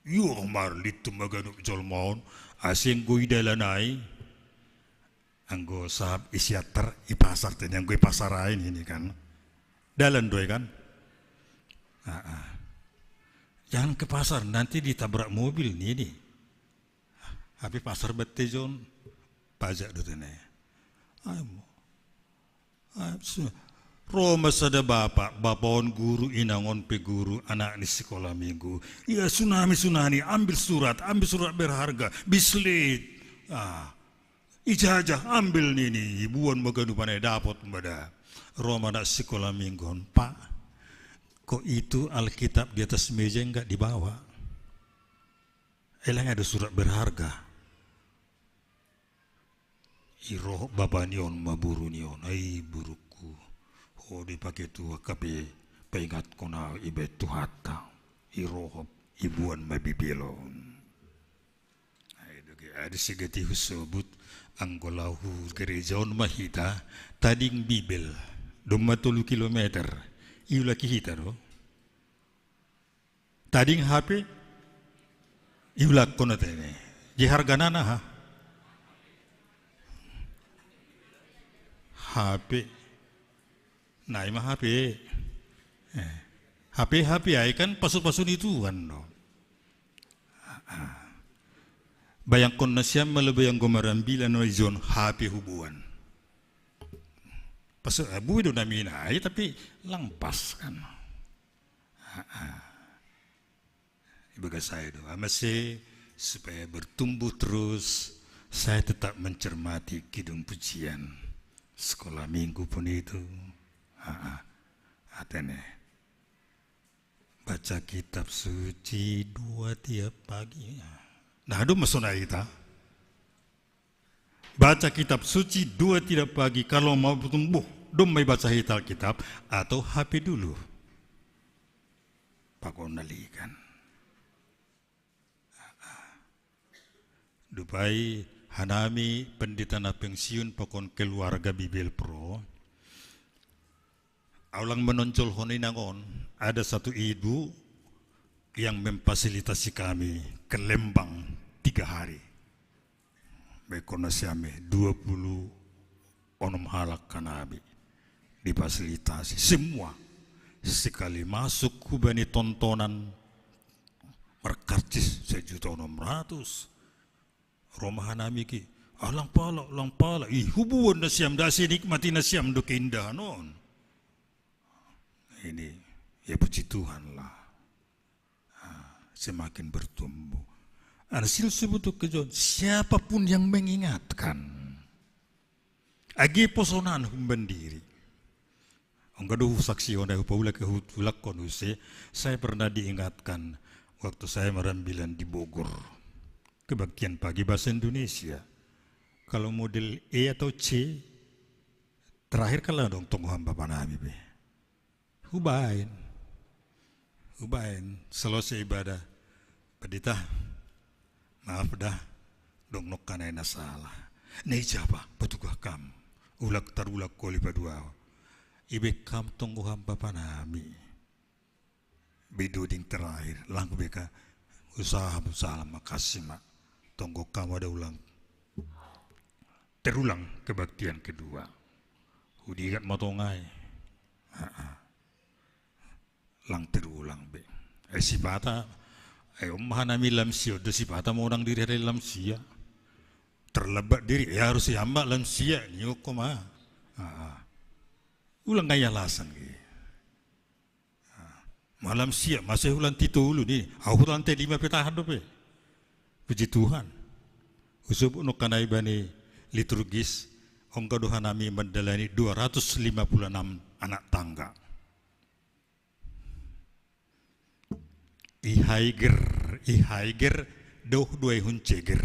Iyo, marlintun ma ganup jolma on, asa anggo i dalan ai, anggo sahap i Siantar, i pasar tene, anggo i pasar ai nini kan. Dalan do i kan? Ah, ah. Jangan ke pasar, nanti ditabrak mobil nini. Hape pasar Bantejon, pajak do tene. Ai mo. Ai, su-, ro ma sada bapa, bapa on guru, inang on pe guru, anak ni sikola minggu. Ia tsunami, tsunami, ambil surat, ambil surat berharga, bislit. Ah, ijazah, ambil nini, iboan ma ganup an ai, dapot ma da. Ro ma anak sikola minggu on, Pak, kok itu Alkitab di atas meja enggak dibawa? Ai lang ada surat berharga. Irohop bapa ni on ma boru ni on, ai borungku, ho do ipake Tuhan hape paingathon au ibahen Tuhanta. Irohop, iboan ma Bibel on. Ai doge, adi sigati husobut, anggo laho hu gereja on ma hita, tading Bibel, domma tolu kilometer, iulaki hita do. Tading hape, iulakkon atene. Jadi hargana aha? Hape. Nai ma hape. Eh. Hape, hape ai kan pasu-pasu ni Tuhan do. Ah, ah. Bayangkon nasiam molo bayang gomaran bila no ijon hape huboan. Pasu, eh, boi do namina ai, tapi lang pas kan. Ah, ah. Ibaga saya doa masih supaya bertumbuh terus. Saya tetap mencermati kidung pujian sekolah minggu pun itu. Aa, atene baca kitab suci dua tiap pagi. Nah, aduh, masuk kita. Baca kitab suci dua tiap pagi kalau mau bertumbuh. Dom mai baca hita kitab atau H P dulu. Pakon nalikan. Dupai hanami pendeta na pensiun pakon keluarga Bibel Pro. Aulang menonjol honi nangon, ada satu ibu yang memfasilitasi kami ke Lembang tiga hari. Baik kona siame dua puluh onom halak kanami difasilitasi semua. Sekali masuk kubani tontonan markarcis sejuta onom ratus. Romahanami ki, alang pala, alang pala. Ih, hubuan na siam dasi nikmati na siam do keindahan on. Ini, ya puji Tuhan lah. Ah, semakin bertumbuh. Anak silsu butuh kejon. Siapapun yang mengingatkan. Agi posonan humbandiri. Ongga do saksi ona hupaula ke hutulak konuse, saya pernah diingatkan waktu saya merambilan di Bogor. Kebaktian pagi bahasa Indonesia. Kalau model E atau C, terakhir kalau dong tonggo hamba panami be. Hubain. Hubain. Selesai ibadah. Pedita. Maaf dah. Dong nokkanai na salah. Nei japa, patugah kam. Ulak tarulak koli padua. Ibe kam tonggo hamba panami. Bedoding terakhir. Langku beka. Usaha, usaha makasih mak. Tonggo kam ada ulang. Terulang kebaktian kedua. Hudigat matongai. Lang terulang be. Eh, sipata, eh, om hanami lamsia, do sipata mau nang diri hari lamsia. Terlambat diri, ya harus siamba lamsia, nioko ma. Ulang gaya alasan ge. Malam sia, masih ulang titulu ni, aku lantai lima petahan dope. Puji Tuhan. Usubuk no kanai bani liturgis, ongga dohanami mendalani dua ratus lima puluh enam anak tangga. Ihaiger, ihaiger, doh duai hunceger.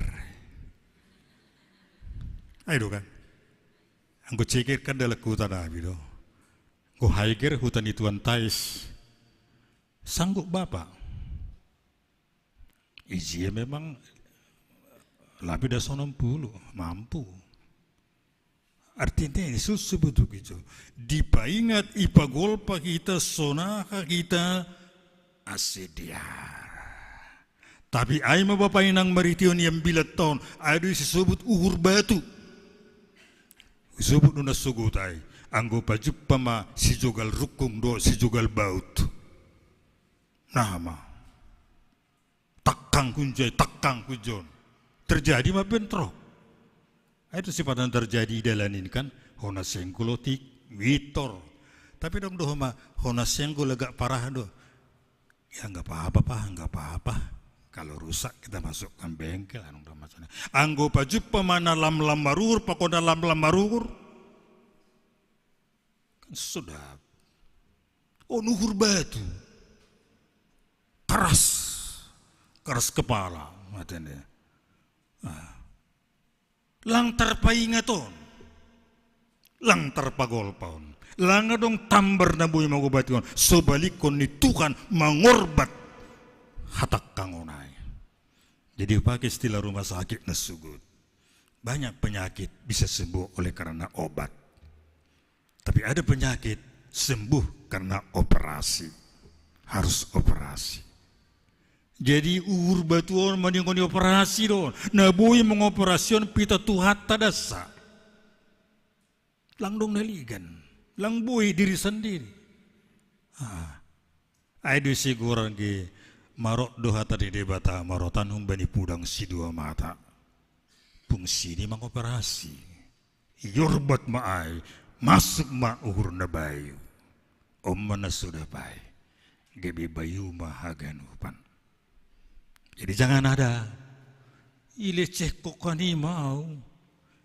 Ayo kan. Anggo ceger kan dalam kota nabi do. Anggo haiger hutan ituan tais. Sanggup bapak. Ijia memang labi das onom puluh, mampu. Artinya ini susu butuh gitu. Dipaingat, ipagolpa kita, sonaka kita, asediar. Tapi ai ma bapak inang marition yang bilat ton, adu isi sebut uhur batu. Sebut nuna sugut ai, anggo pajuppa ma sijogal rukung do sijogal baut. Nama. Takkang kunjai, takkang kunjon. Terjadi ma bentrok. Itu sifat yang terjadi dalam ini kan. Hona senggol otik, mitor. Tapi dong doh ma, hona senggol agak parah do. Ya nggak apa-apa pak, nggak apa-apa. Kalau rusak kita masukkan bengkel, anu udah macam. Anggo pajuppa mana lam lam marur, pakona lam lam marur. Kan sudah. Oh nuhur batu. Keras. Keras kepala. Matanya. Lang tarpaingat on, lang tarpagolpa on, lang adong tambar na boi mangobati on, sobalikkon ni Tuhan mangorbat hatakkangon ai. Jadi pakai istilah rumah sakit na sugut. Banyak penyakit bisa sembuh oleh karena obat. Tapi ada penyakit sembuh karena operasi. Harus operasi. Jadi uhur batuon maningon operasi don. Na boi mengoperasi on pita Tuhan tadasa. Lang dong naligan. Lang boi diri sendiri. Ah. Ai do sigurang ge marot do hata di Debata marotan humbani pudang sidua mata. Fungsi ni mangoperasi. Iorbat ma ai, masuk ma uhur na bayu. Om mana sudah pai. Gabe bayu ma haganupan. Jadi jangan ada, ilecehko kanima au,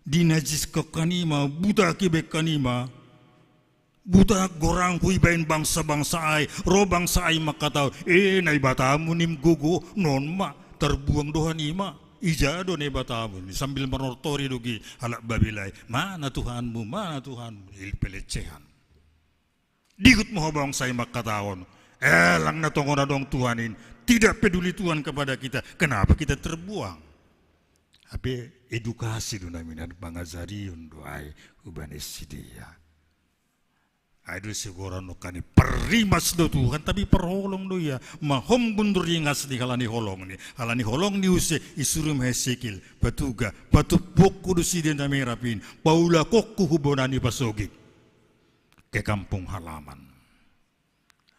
dinajiskan kanima, buta kibe kanima, buta gorangku ibaen bangsa-bangsa ai, ro bangsa ai mangkatahon, e, Naibatamu nim gogo, non ma, tarbuang do hanima, ija do Naibatamu, sambil manortori do gi halak Babel ai, mana Tuhanmu, mana Tuhanmu, il pelecehan. Digot ma ho bangsa i mangkatahon, e, lang na tongon adong Tuhan in, tidak peduli Tuhan kepada kita, kenapa kita terbuang? Hape edukasi do namin, pangajarion do ai hubani sidea. Ai do sigoran nongkan i, parrimas do Tuhan, tapi parholong do ia, mahombun do ringas ni halani holong ni, halani holong ni use isuru ma Hesekiel, patuga, patumpuhonku do sidea na merap in, paulakonku hu bona ni pasogit ke kampung halaman.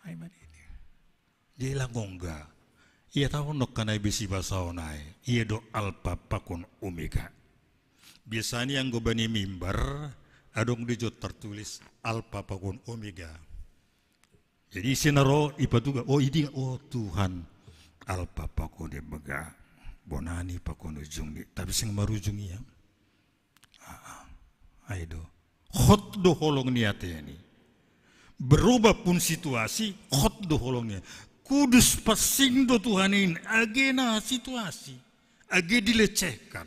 Ai manini. Jadi lang ongga. Ia tahu nongkan ai besi basa on ai. Ia do Alpa pakon Omega. Biasani anggo bani mimbar, adong di jot tartulis Alpa pakon Omega. Jadi ise na ro ipatuga, o, idingat, o Tuhan, Alpa pakon Omega. Bona ni pakon ujung ni. Tapi seng marujung ia. Ai do. Hot do holong ni ateni. Berubah pun situasi, hot do holong ni. Kudus pansing do Tuhan in, age na situasi, age dilecehkan.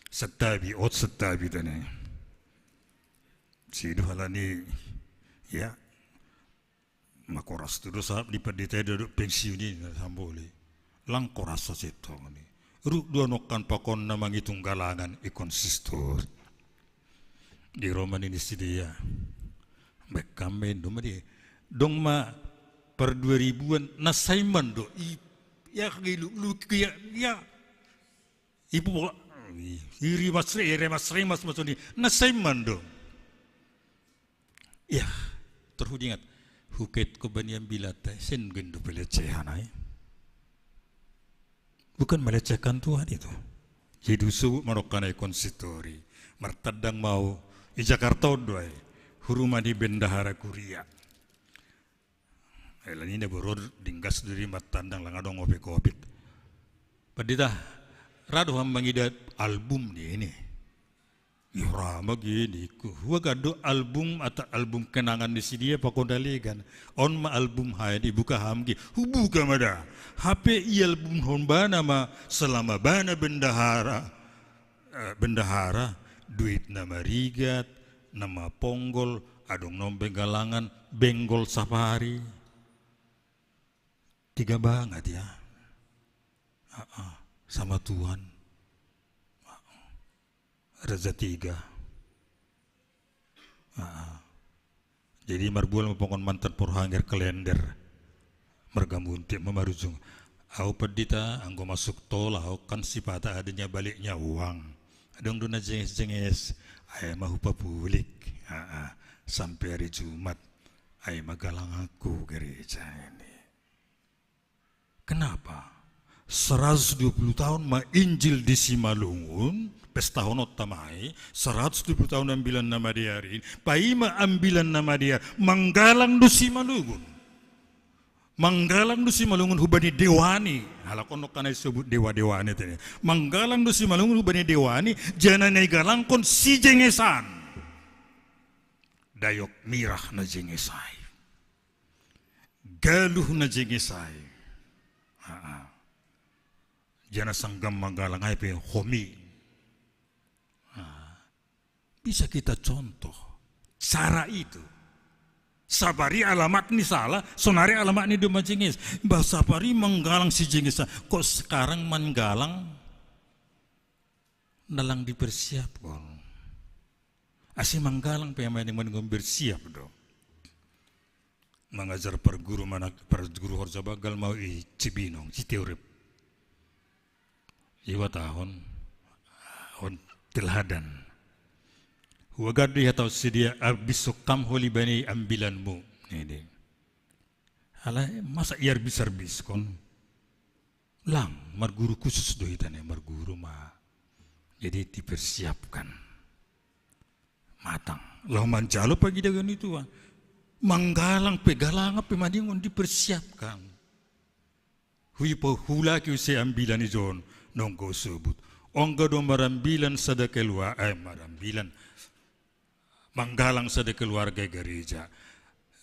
Santabi, hot santabi tene. Sidu halani, ya, makoras tu do sahap di pandita i do pensiun i na samboli. Lang koras sasintong ni. Ruk do nongkan pakon na mangitung galangan i konsistori. Di ro ma nini sidea. Baik kami do ma dia. Dong ma par dua ribuan na saiman do. I, ya, lu, lu, ya, ya. Ipu, iri masre, ere masre, mas masoni. Na saiman do. Ya, terhudingat. Huket ko bani ambilan tai, sen gendo pelecehan ai. Bukan melecehkan Tuhan itu. Jadi usubuk marokkan ai konsistori. Martandang mau, i Jakarta on do ai. Huruma ni bendahara kuria. Ai lanina boror dinggas diri martandang lang adong opik-opik. Pandita, ra do ham mangida album ni ini. Ih, ra ma gini, ku. Huaga do album atau album kenangan ni sidea pakon dalegan. On ma album hae dibuka ham gi. Hubuka ma da. Hape i album hon bana ma selama bana bendahara. Eh, bendahara, duit na marigat, na maponggol, adong non benggalangan, benggol sapari. Tiga bangat ya. Sama Tuhan. Raja tiga. Jadi marbual ma pangon mantan porhanger kalender. Margamuntik ma marujung. Au pandita anggo masuk tol au kan sipata adanya baliknya uang. Adong do na jenges-jenges. Ai ma hupapulik. Sampai hari Jumat. Ai ma galanganku gereja ini. Kenapa? Seratus dua puluh tahun ma Injil di Simalungun, pesta honot tamai, seratus dua puluh tahun ambilan na madear in, paima ambilan na madear, manggalang do Simalungun. Manggalang do Simalungun hubani dewani, halak on nongkan ai sobut dewa-dewani tene. Manggalang do Simalungun hubani dewani, jana na igalangkon si jengesan. Dayok mirah na jengesai. Galuh na jengesai. Jana sanggam manggalang ai pe homi. Bisa kita contoh cara itu. Sapari alamat ni sala, sonari alamat ni do majenges. Bah sapari manggalang si jengesan. Kok sekarang manggalang na lang dipersiapkan. Asi manggalang pe maning maning bersiap do. Mangajar parguru mana parguru horja bagal mau i Cibinong, Citeurep. Iwa tahun on teladan. Huagadu iha tahun sidia abis sokam holi bani ambilanmu. Ini. Ala masa iar bisar biskon. Lang marguru khusus do hita ne marguru ma. Jadi dipersiapkan. Matang. Laho manjalo pagidagon itu. Manggalang pe galangan pe madingon dipersiapkan. Hui pohulaki use ambilan i jon, nonggo usubut. Ongga do marambilan sada keluarga, eh, marambilan. Manggalang sada keluarga i gereja.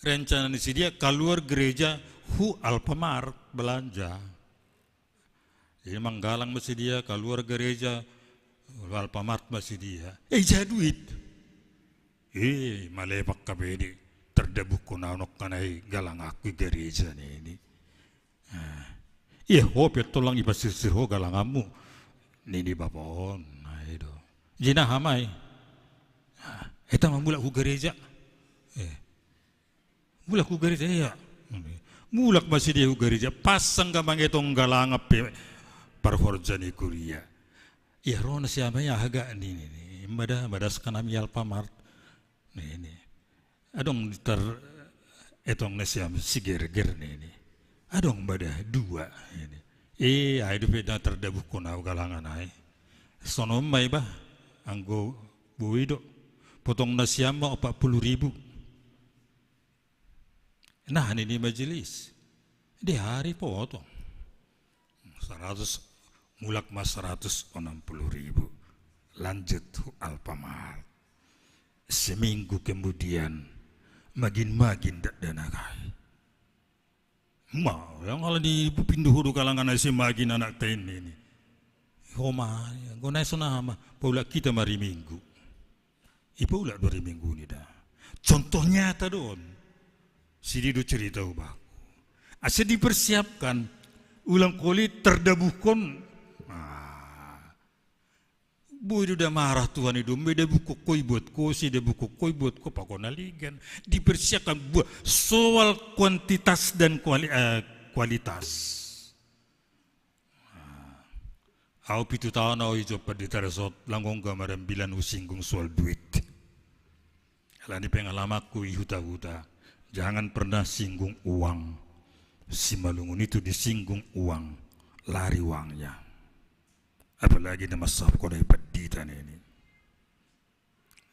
Rencana ni sidia kaluar gereja hu Alfamart belanja. Jadi manggalang ma sidia kaluar gereja, Alfamart ma sidia. Eh, ija duit. Eh, malepak ka bedi. Terdabuhkon au nongkanai galang aku i gereja nini. Ah. Iya, ho pe tolang ipasirsir ho galanganmu. Nini bapa on, ai do. Jina hamai. Ah, eta ma mulak hu gereja. Eh. Mulak hu gereja, iya. Mulak ma sidia hu gereja, pas angka mangetong galangan pe parhorja ni kuria. Iya, ro na si amai aha ga nini, nini. Mada, mada sekarang ami Alfamart. Nini. Adong tar etong na si amai si gerger nini. Adong mada dua nini. Eh, ai dope na terdabuhkon au galangan ai. Sonon ma i bah, anggo boi do. Potong na si amai opat puluh ribu. Nah, nini majelis. Di hari potong. Seratus, mulak ma seratus enam puluh ribu. Lanjut hu Alfamart. Seminggu kemudian, magin-magin dakdanak ai. Ma, yang ala di pindu hudu kalangan ai semagin anak tain ini. Ho ma, anggo nai songon aha ma, paulak hita ma ari Minggu. Ipaulak do ari Minggu ni da. Contoh nyata do on. Sidia do cerita ubaku. Asa dipersiapkan, ulang koli terdabuhkon. Ah. Boi do da marah Tuhan i do, meda buku koi buat ko, sida buku koi buat ko, pakona ligan. Dipersiapkan buat soal kuantitas dan kuali, eh, kualitas. Ah. Au pitu taon au ijo Pendeta Resort, lang ongga marambilan husinggung soal duit. Alani pengalamanku i huta-huta, jangan pernah singgung uang. Simalungun itu disinggung uang, lari uangnya. Apalagi na mansahapkon ai pandita nini.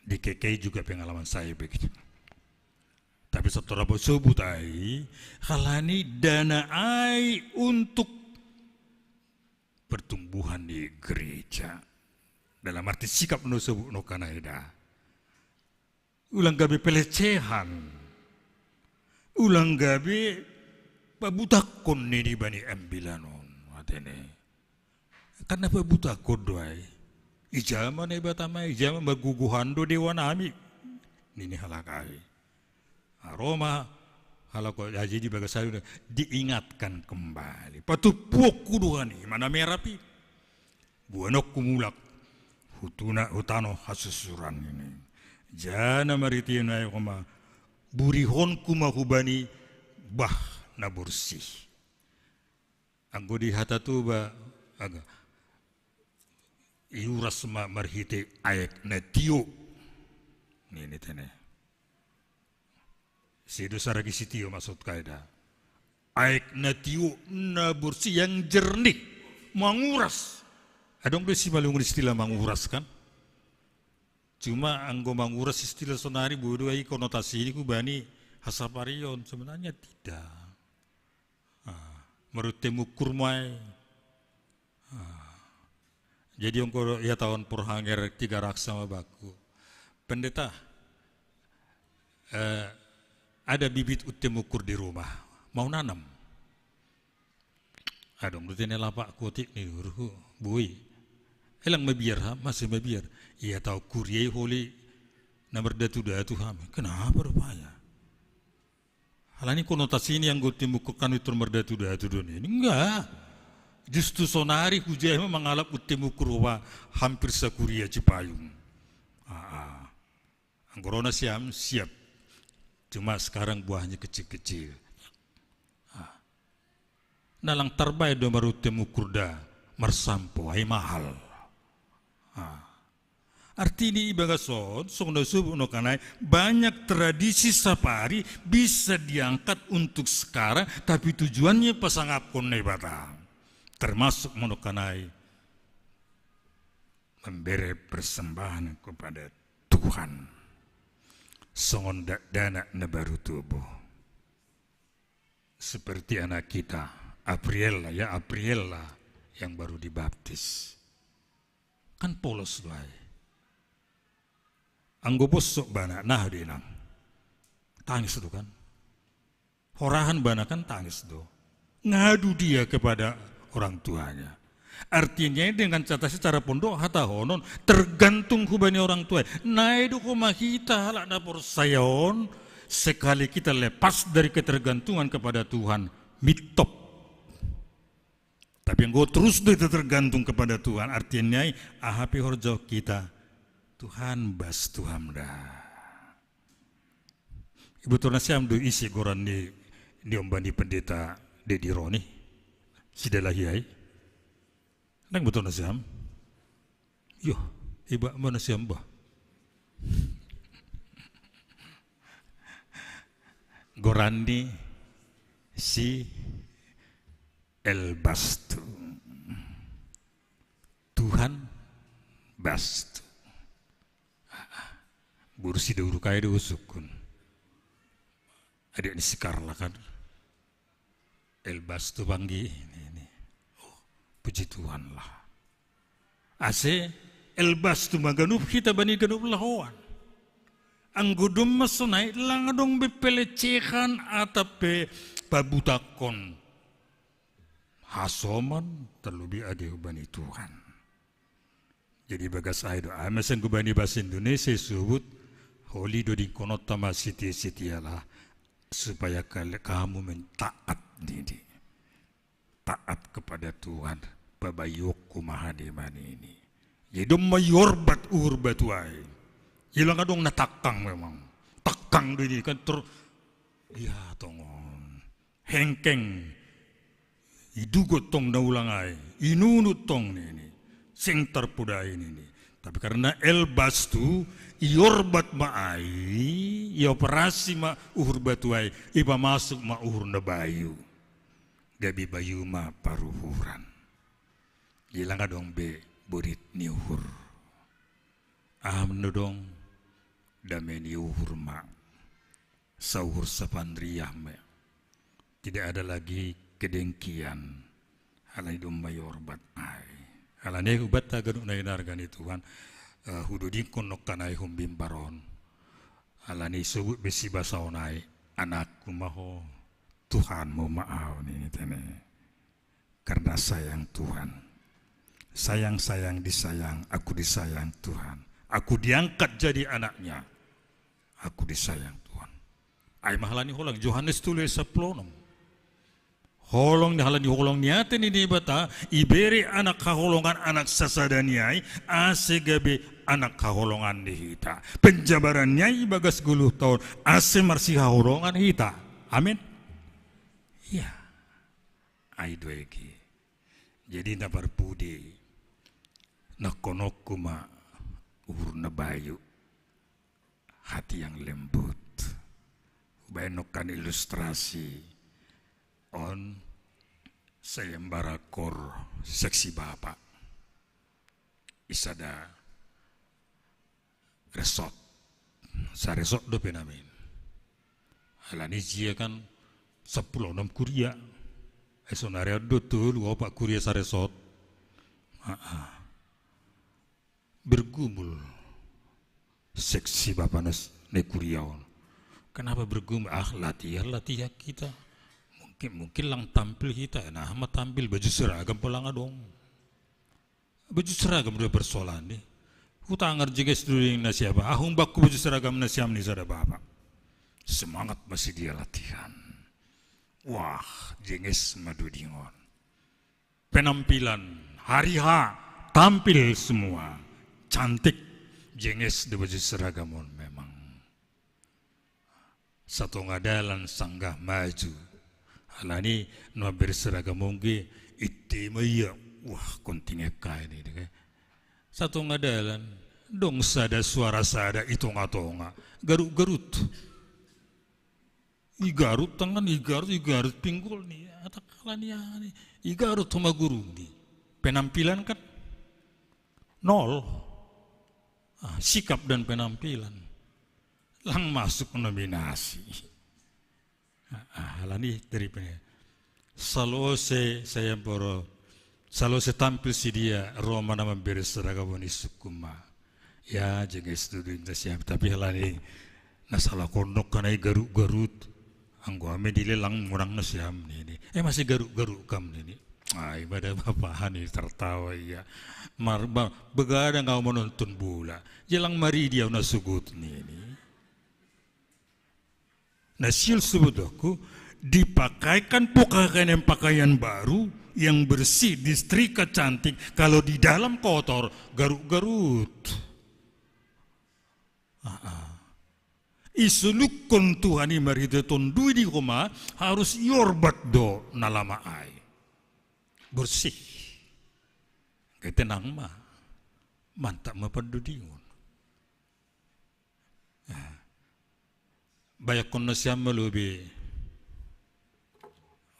Di K K I juga pengalaman saya begitu. Tapi setelah disebut ai, halani dana ai untuk pertumbuhan di gereja. Dalam arti sikap no sebut no kanai da. Ulang gabe pelecehan. Ulang gabe pabutakkon ni di bani ambilan on. Atene. Karena pabutakkon do ai. Ijama Naibata ma, ijama maguguhan do dewa nami. Nini halak ai. Aroma halak ai, jadi bagas ai diingatkan kembali. Patupuokku do ani, mana merapi. Buanokku mulak. Hutuna, hutano hasusuran ini. Jana maritian ai koma. Burihonku ma hubani bah na borsih. Anggo di hata Toba, aga. Iuras ma marhite aek na tio. Nini tene. Sido saragi sitio maksud kaida. Aek na tio na borsih yang jernih. Manguras. Adong do simalungun istilah manguras kan. Cuma anggo manguras istilah sonari bodo ai konotasi ini kubani hasaparion. Sebenarnya tidak. Ah, marunte mungkur ma ai. Ah. Jadi anggo ia taon porhanger tiga raksa ma bakku. Pendeta, eh, ada bibit unte mungkur di rumah. Mau nanam? Adong do tene lapak kotik ni ruhu. Boi. Elang mabiar ha, masih mabiar. Ia taon kuria i holi na mardatu-datu hami. Kenapa rupanya? Alani konotasi ni anggo unte mungkur kan itu mardatu-datu do nini. Enggak. Justru sonari hujai ma mangalap unte mungkur wa hampir sakuria Cipayung. Ah, ah. Anggo ro na siam, siap. Cuma sekarang buahnya kecil-kecil. Ah. Na lang tarbaen do marunte mungkur da marsampo ai mahal. Ah. Artini ibagas on, songon na subuk no kanai, banyak tradisi sapari bisa diangkat untuk sekarang, tapi tujuannya pasangapkon Naibata. Termasuk ma no kanai membere persembahan kepada Tuhan. Songon dakdanak na baru tubuh. Seperti anak kita, Apriella, ya, Apriella yang baru dibaptis. Kan polos do ai. Anggo bossok bana, nah do inang. Tangis do kan. Horahan bana kan tangis do. Ngadu dia kepada orang tuanya. Artinya dengan kata secara pondok hata honon tergantung hubani orang tua. Nai do homa hita halak na porsaya on, sekali kita lepas dari ketergantungan kepada Tuhan, mitop. Tapi anggo terus do hita tergantung kepada Tuhan, artinya ai aha pe horjahon hita, Tuhan bas tu ham da. Iboto nasiam do ise goran ni, ni omba ni pendeta Dedi Roni, si Dalahi ai? Ndang boto nasiam? Yo, iba ma nasiam bah. Goran ni si El Bastu. Tuhan Bastu. Boru si Dauruk ai do husungkun. Adik ni si Karla kan. El Bastu panggi ini, ini. Oh, puji Tuhan lah. Ase El Bastu ma ganup hita bani ganup lahoan. Anggo domma sonai lang adong be pelecehan atap pe pabutakkon. Hasoman terlebih age hubani Tuhan. Jadi bagas ai do, ai masa anggo bani bahasa Indonesia isobut, holi do dingkononta ma setia-setialah, supaya kal-, kamu mentaat didi. Taat kepada Tuhan, pabayokku ma hadiman ini. Jadi domma iorbat uhur batu ai. Ilang adong na tangkang memang. Tangkang do ini kan ter-, ya tongon. Hengkeng. Idugot tong na ulang ai, inunut tong nini, seng tarpodai nini. Tapi karena El Bastu, iorbat ma ai, ioperasi ma uhur batu ai, ipamasuk ma uhur na bayu. Gabe bayu ma paruhuran. Ilang adong be bonit ni uhur. Aha ma na adong, dame ni uhur ma. Sauhur sapan riah ma. Tidak ada lagi kedengkian. Alai domma iorbat ai. Alani ai hubanta ganup na hinarga ni Tuhan, eh, hudodingkon nongkan ai humbimbar on. Alani isobut be si Basa on ai, anakku ma ho, Tuhanmu ma ahu nini tene. Karena sayang Tuhan. Sayang-sayang disayang, aku disayang Tuhan. Aku diangkat jadi anaknya. Aku disayang Tuhan. Ai ma halani holong, Johannes tolu ayat sampulu onom. Holong ni halani holong ni ate ni Debata, ibere anak haholongan anak sasada ni ai, ase gabe anak haholongan ni hita. Penjabaran ni ai ibagas goluh taon, ase marsihaholongan hita. Amin. Iya. Ai do ege. Jadi na parpudi, nongkononku ma uhur na bayu, hati yang lembut. Hubaen nongkan ilustrasi on sayembara kor seksi bapa. Isada resot. Saresot dope namin. Alani jia kan sampulu onom kuria. Ai sonari adong do tolu opat kuria saresot. Aa. Bergumul seksi bapa nas-, ni kuria on. Kenapa bergumul? Ah, latihan, latihan kita. Mungkin, mungkin lang tampil kita. Nah, ma tampil baju seragam pe lang adong. Baju seragam do persoalan ni. Hutangar jeges do denggan nasiam. Ahung bakku baju seragam nasiam ni sada bapa. Semangat masih dia latihan. Wah, jeges ma doding on. Penampilan hari H tampil semua. Cantik, jeges do baju seragam on memang. Satonga dalan sanggah maju. Alani na berseragam on ge, ite ma ia, wah, kontingen kai ni, de. Satonga dalan, dong sada suara sada i tonga-tonga, garut-garut. Igarut tangan, igarut, igarut pinggul ni, atak alani, alani. Igarut homa guru ni. Penampilan kan nol. Ah, sikap dan penampilan. Lang masuk nominasi. Ah, ah, alani dari pene-, Salose saya poro, salose tampil si dia, ro ma na mamberes raga boni sukuma. Ya, jenge setuju inta siap. Tapi halani na salah kondok kanai garuk-garut. Anggo ame dilelang murang na siam nini. Eh, masih garuk-garuk kam nini. Ai, pada bapahan ini tertawa ia. Mar, ba, begadang kau menonton bola. Jelang mari dia na sugut nini. Nah, siul sebetulku dipakaikan pokaikan yang pakaian baru yang bersih, disetrika cantik. Kalau di dalam kotor, garut-garut. Ah, ah. Isulukkon Tuhan i marhite tondui di homa harus iorbat do na lama ai. Bersih. Gai tenang ma. Mantap ma pandodingon. Bayakkon nasiam ma lobi.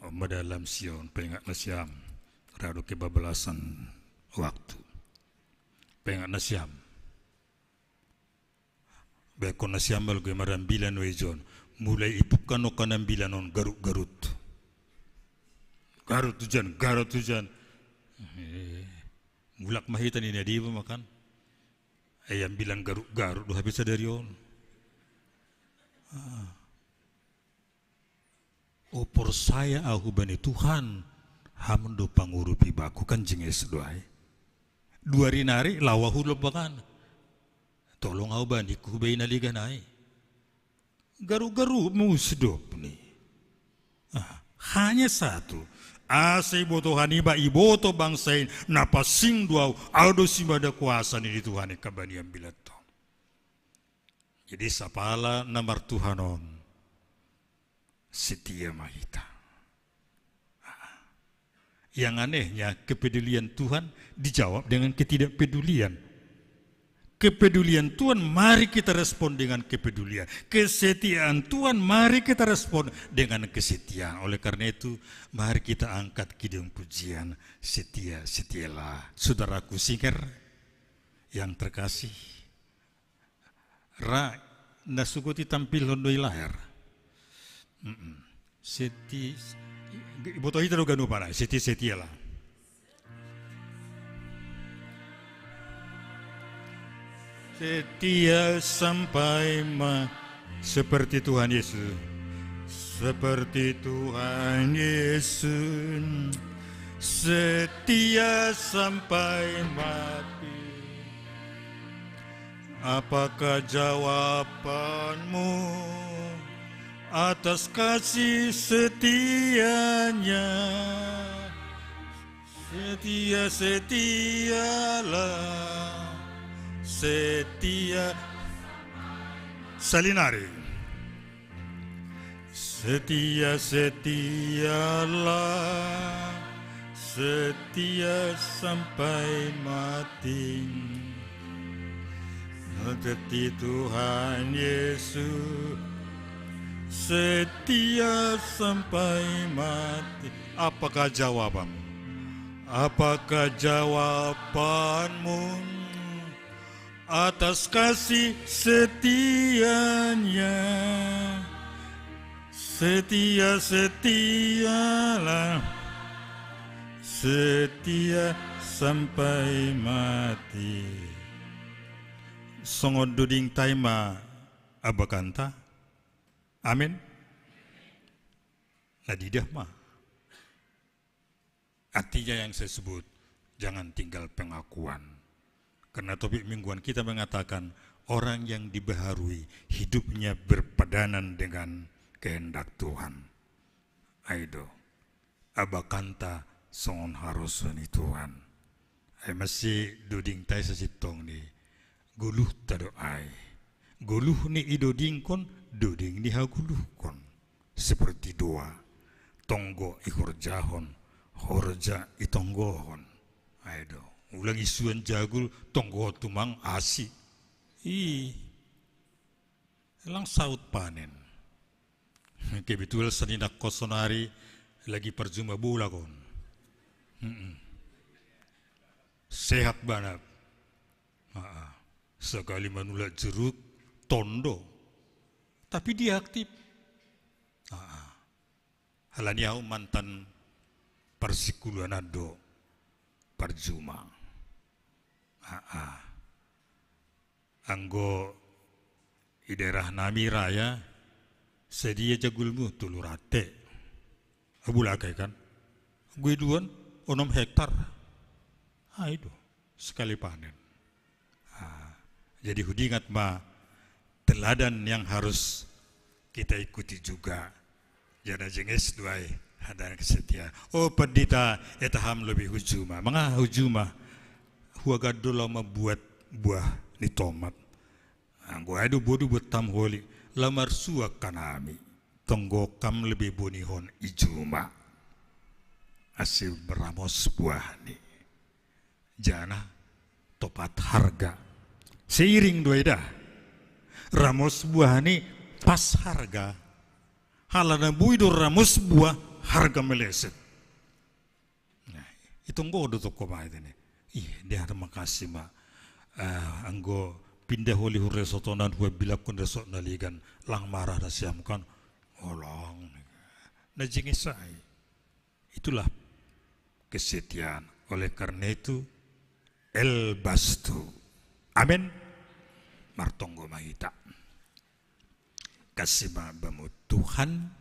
Oma dalam Sion, pengat nasiam. Rado kebablasan waktu. Pengat nasiam. Bayakkon nasiam ma lobi marambilan wejon. Mulai ipukkan no kanambilan on garut-garut. Garut hujan, garut hujan. Eh, mulak mahita nini adiba makan. Ayam bilang garuk-garuk do habis sadari on. Ah. O porsaya ahu bani Tuhan, ham do pangurupi baku kan jinges do ai. Dua rinari lawa hulo bakan. Tolong ahu bani ku bei na ligan ai. Garu-garu musidop ni. Ah, hanya satu. Asa iboto haniba iboto bangsa in na pasing do au, au do simada kuasa ni Tuhan i kabanian bilat to. Jadi sapala na martuhan on setia ma hita. Yang anehnya kepedulian Tuhan dijawab dengan ketidakpedulian. Kepedulian Tuhan mari kita respon dengan kepedulian. Kesetiaan Tuhan mari kita respon dengan kesetiaan. Oleh karena itu, mari kita angkat kidung pujian setia, setialah. Saudaraku singer yang terkasih, ra na sugot i tampilhon do i laher. Seti, iboto hita do ganup anai, setia, setialah. Setia sampai ma, seperti Tuhan Yesus. Seperti Tuhan Yesus. Setia sampai mati. Apakah jawabanmu atas kasih setianya? Setia, setialah, setia. Salinari. Setia, setialah, setia sampai mati. Seperti Tuhan Yesus, setia sampai mati. Apakah jawabanmu? Apakah jawabanmu atas kasih setianya? Setia, setialah, setia sampai mati. Songon doding tai ma abakanta. Amin. Na didah ma. Artinya yang saya sebut, jangan tinggal pengakuan. Karena topik mingguan kita mengatakan orang yang dibaharui hidupnya berpadanan dengan kehendak Tuhan. Ai do, abakanta songon harosuan ni Tuhan. Ai masi doding tai sasintong ni goluhta do ai. Goluh ni idodingkon, doding ni hagoluhkon. Seperti doa, tonggo ihorjahon, horja itonggohon. Ai do, ulang isuan jagul, tonggohon tumang asi. Ih, lang saut panen. Kebetulan saninang kosonari lagi parjuma bola kon. Sehat banget. Sekali manulak jeruk, tondo. Tapi dia aktif. Halani ahu mantan parsikuluan ando parjuma. Aa. Anggo i daerah nami raya, sedia jagulmu tolu rate. Abulakai kan? Anggo iduan, onom hektar. Aido, sekali panen. Ah, jadi hudingat ma teladan yang harus kita ikuti juga. Jana jenges duai hadanak setia. O pandita, etaham lobi hujuma. Manga hujuma, huagado lau mambuat buah ni tomat. Anggo ai do bodu buat tam holi, lau marsuak hanami. Tonggo kam lobi bonihon i juma. Ase beramos buahni. Jana topat harga. Seiring do ida. Ramos buahni pas harga. Halana bui do ramos buah harga meleset. Nah, itonggo do toko ma itene. Ih, dia makasi ma. Ah, anggo pindah holi hu resort onan huabilakkon resort na ligan lang marah na siam kan. Olong. Na jingisai. Itulah kesetiaan. Oleh karena itu, el bastu. Amin. Martonggo ma hita. Kasih ma bamu Tuhan,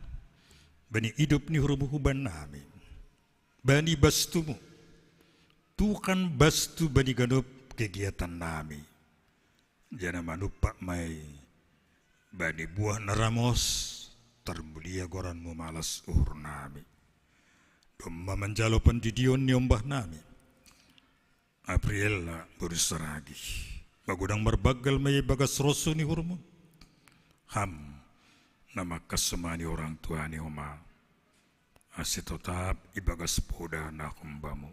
bani idup ni hurubu huban nami. Bani bastumu. Tuhan bastu bani ganup kegiatan nami. Jana manumpak mai bani buah na ramos, tarmulia goranmu malas uhur nami. Domma manjalo pandidion ni ombah nami. Apriella boru Saragi. Magodang marbanggal mai bagas rosu ni uhurmu. Ham, na mangkasomani orang tua ni homa. Ase totap ibagas poda na hombamu.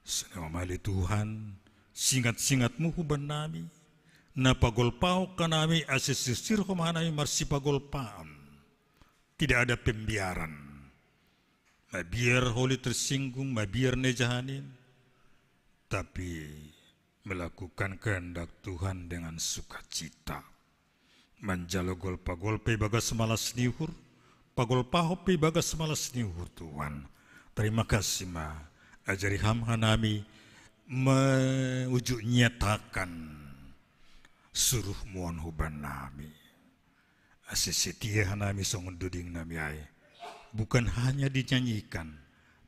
Sene omali Tuhan, singat-singatmu huban nami, na pagolpahon hanami ase sirsir homa hanami marsipagolpahan. Tidak ada pembiaran. Mabiar holi tersinggung, mabiar nejahanin. Tapi melakukan kehendak Tuhan dengan sukacita. Manjalo golpa-golpa ibagas malas ni uhur, pagolpahon pe ibagas malas ni uhur Tuhan. Terima kasih ma, ajari ham hanami meujuk nyatakan suruhmu on huban nami. Ase setia hanami songon duding nami ai. Bukan hanya dinyanyikan,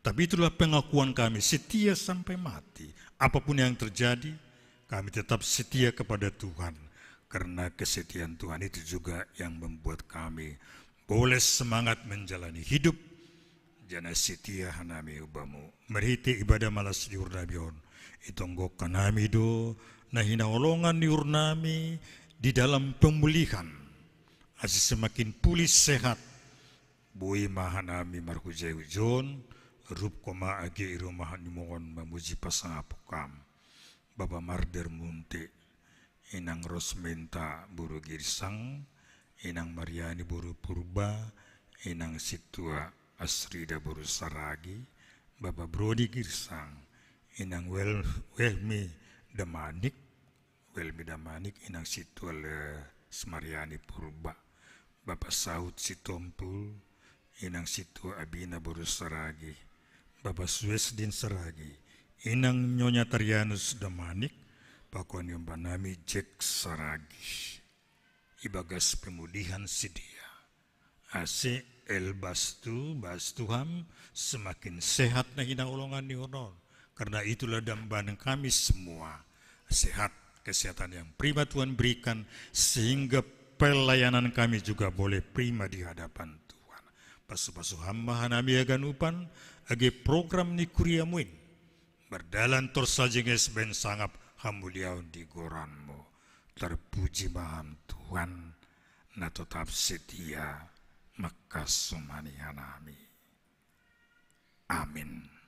tapi itulah pengakuan kami setia sampai mati. Apapun yang terjadi, kami tetap setia kepada Tuhan. Karena kesetiaan Tuhan itu juga yang membuat kami boleh semangat menjalani hidup. Jana setia hanami hubamu. Marhite ibadah malas ni uhur nami on, itonggok hanami do na hinaholongan ni uhur nami di dalam pemulihan. Ase semakin pulih sehat. Boi ma hanami marhujai-hujon, rup koma age i rumah ni mongon mamuji pasangap kam. Bapa Marder Munte, Inang Rosmenta boru Girsang, Inang Mariani boru Purba, Inang Situa Asrida boru Saragi, Bapa Brodi Girsang, Inang Wel-, Welmi Damanik, Welmi Damanik, Inang Situa Lesmariani Purba, Bapa Saud Sitompul, Inang Situa Abina boru Saragi, Bapa Suesdin Saragi, Inang Nyonya Tarianus Damanik, pakon ni ombanami Jek Saragi. Ibagas pemulihan si dia. Ase el bastu, bastu ham, semakin sehat na hinaholongan ni uhur on. Karena itulah dambaan kami semua. Sehat, kesehatan yang prima Tuhan berikan, sehingga pelayanan kami juga boleh prima di hadapan Tuhan. Pasu-pasu ham ma hanami haganupan, age program ni kuriamu in. Mardalan torus jenges bahen sangap hamuliaon di goranmu. Terpuji ma ham Tuhan, na totap setia mangkasomani hanami. Amin.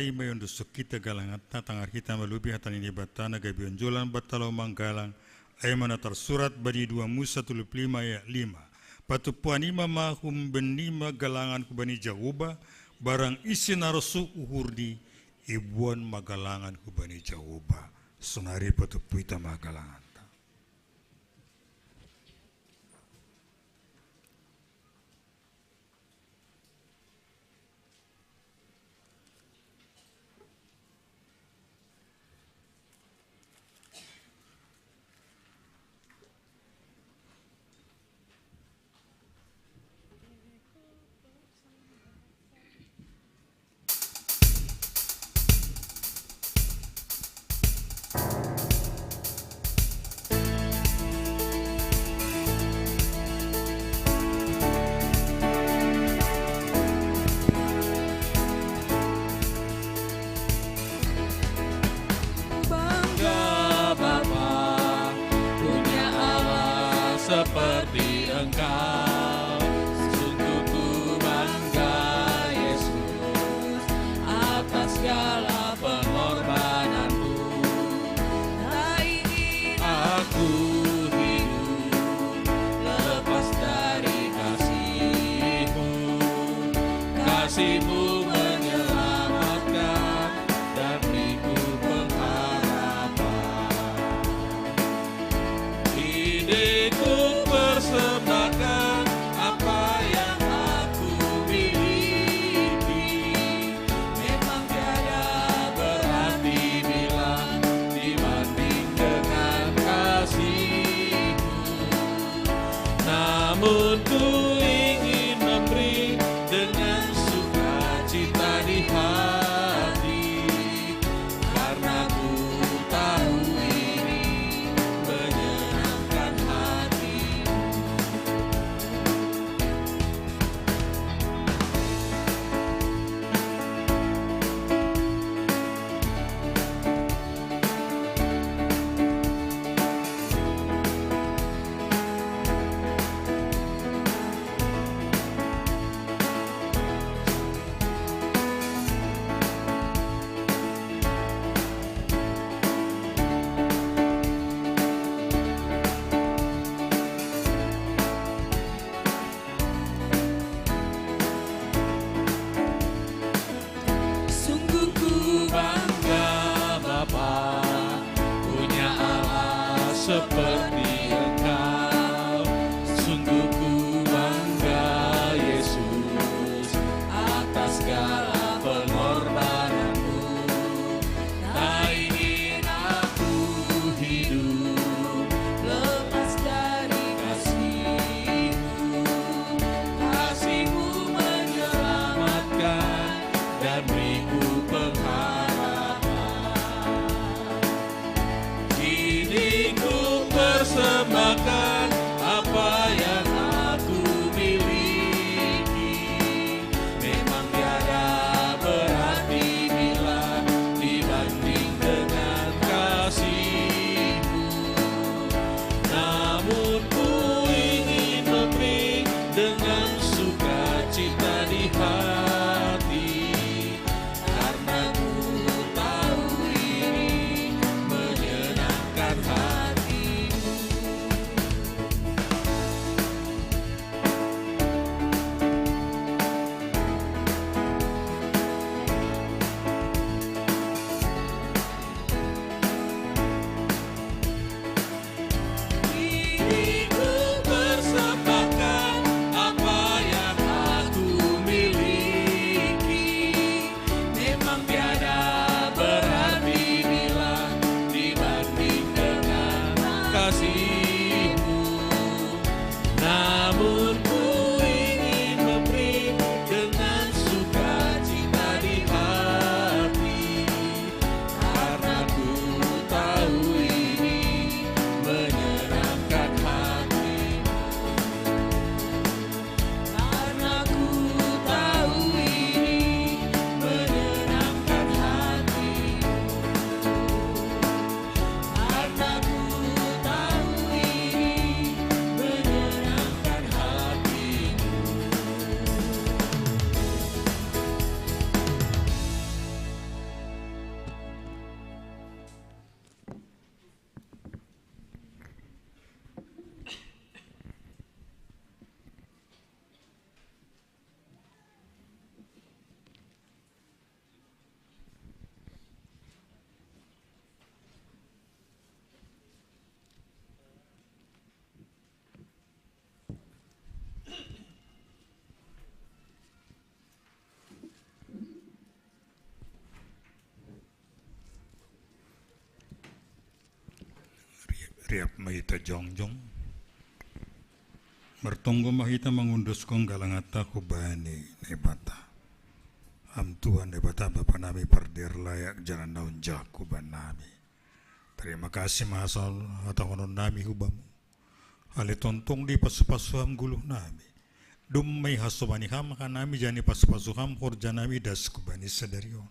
Ima yang dosok kita galanganta, tangar hita malubi hata ni Debata na gabe onjolan banta laho manggalang, ai ma na tarsurat bani dua Musa tolu pulu lima ayat lima. Patupaon ima ma humben ni ma galangan hubani Jahowa, barang ise na rosuh uhurni, iboan ma galangan hubani Jahowa. Sonari patupa hita ma galanganta. Bangga Bapa punya Allah seperti Engkau. Sungguh ku bangga, Yesus, atas segala pengorbananmu. Tak ingin aku hidup lepas dari kasihmu. Kasihmu menyelamatkan dan beriku pengharapan. Kini ku persembahkan apa yang aku miliki. Memang tiada berarti bila dibanding dengan kasihmu. Namun ku ingin memberi dengan sukacita di hati, karena ku tahu ini menyenangkan hatimu. Sungguh ku bangga, Bapa, punya Allah seperti Engkau. Sungguh ku bangga, Yesus, atas segala pengorbananmu. Tak ingin aku hidup lepas dari kasihmu. Kasihmu menyelamatkan dan beriku pengharapan. Kini ku persembahkan apa yang aku miliki. Memang tiada berarti bila dibanding dengan kasihmu. Namun ku ingin memberi dengan sukacita di hati, karena ku tahu ini menyenangkan hatimu. Kini ku persembahkan apa yang aku miliki. Memang tiada berarti bila dibanding dengan kasihmu. Namun ku ingin memberi dengan sukacita di hati, karena ku tahu ini menyenangkan hatimu. Karena ku tahu ini menyenangkan hatimu. Karena ku tahu Tiap ma hita jongjong, martonggo ma hita mangunduskon galanganta hubani Naibata. Ham Tuhan Naibata Bapa nami pardear layak jala na unjak huban nami. Tarima kasih ma songon hatahonon nami hubamu. Ale tongtong dipasupasu Ham goluh nami. Domma ihasomani Ham hanami jala ipasupasu Ham horja nami das hubani sadari on.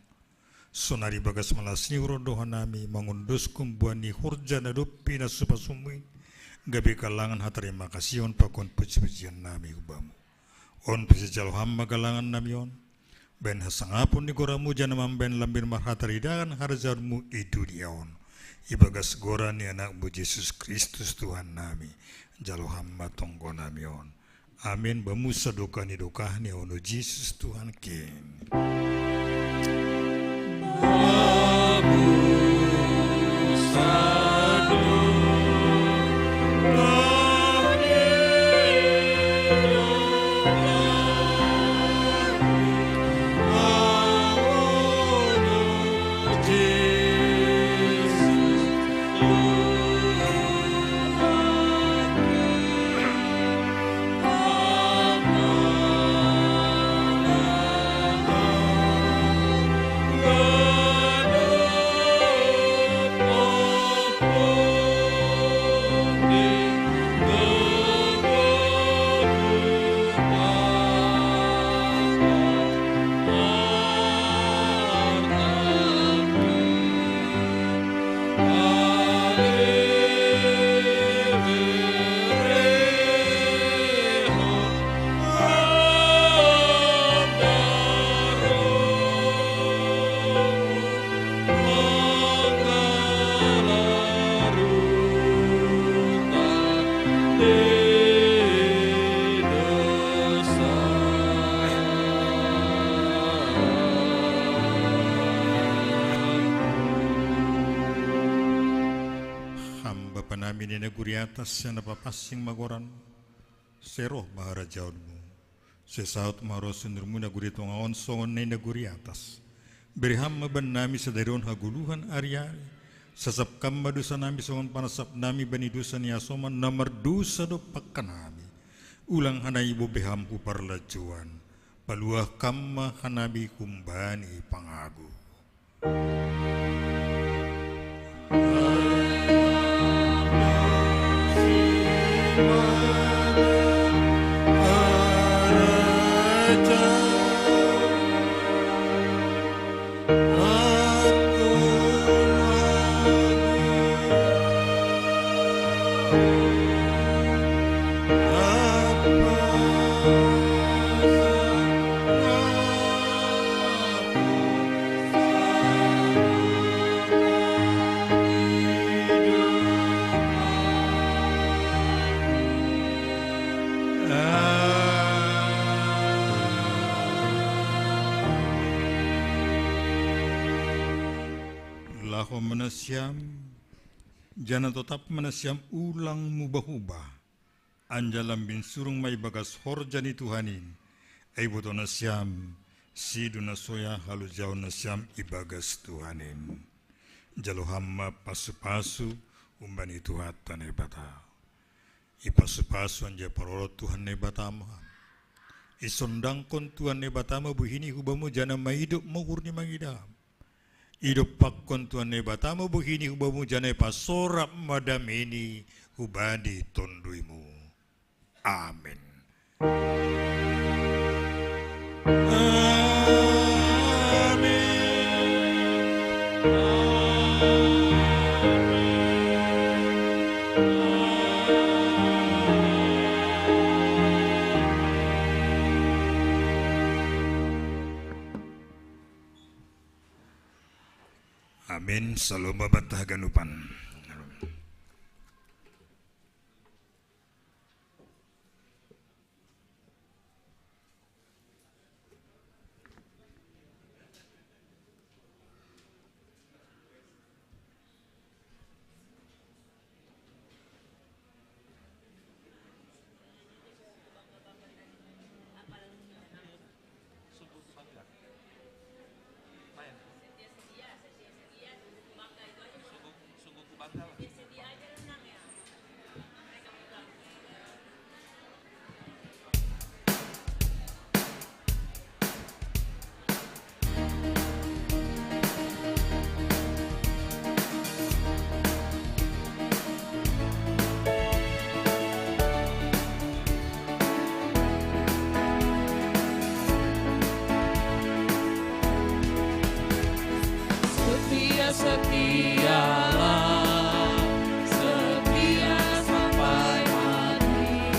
Sonari bagas malas ni hurondohan nami mangunduskon buah ni horja na dob pinasupasumu i, gabe galangan hatarima kasihon pakon pujipujian nami hubamu. On pe sijalo Ham ma galangan nami on, bahen hasangapon ni goramu jala mambahen lambin marhataridahan harajaonmu i dunia on. Ibagas goran ni Anakmu Jesus Kristus Tuhan nami, jalo Ham ma tonggo nami on. Amin. Bamu sadokah ni dokah ni ahu Jesus Tuhan King. Ham Bapa nami na di nagori atas, sai na papansing ma goranmu, sai roh ma harajaonmu, sai saut ma harosuhonmu i nagori tonga on songon na di nagori atas. Bere Ham ma bannami sadari on hagoluhan ariari. Sasap Ham ma dosa nami songon panasap nami bani dosa ni hasoman na mardosa dompak hanami. Ulang hanami bope Ham hu parlanjuan. Paluah Ham ma hanami humbani pangago. Laho ma nasiam, jala totap ma nasiam ulang mubah-ubah. Anjaha lambin surung ma ibagas horja ni Tuhan i, ai iboto nasiam, sidung na soya halojaon nasiam ibagas Tuhan i. Jalo Ham ma pasu-pasu humbani Tuhanta Naibata. Ipasu-pasu anjaha parorot Tuhan Naibata ma Ham. Isondangkon Tuhan Naibata ma bohini hubamu jala maidop ma uhurni mangidah Ham. Idompakkon Tuhan Naibata ma bohini hubamu jala ipasorap ma dameni hubani tonduimu. Amin. Amin. Amin. Salom ma banta haganupan. Setialah, setia sampai mati.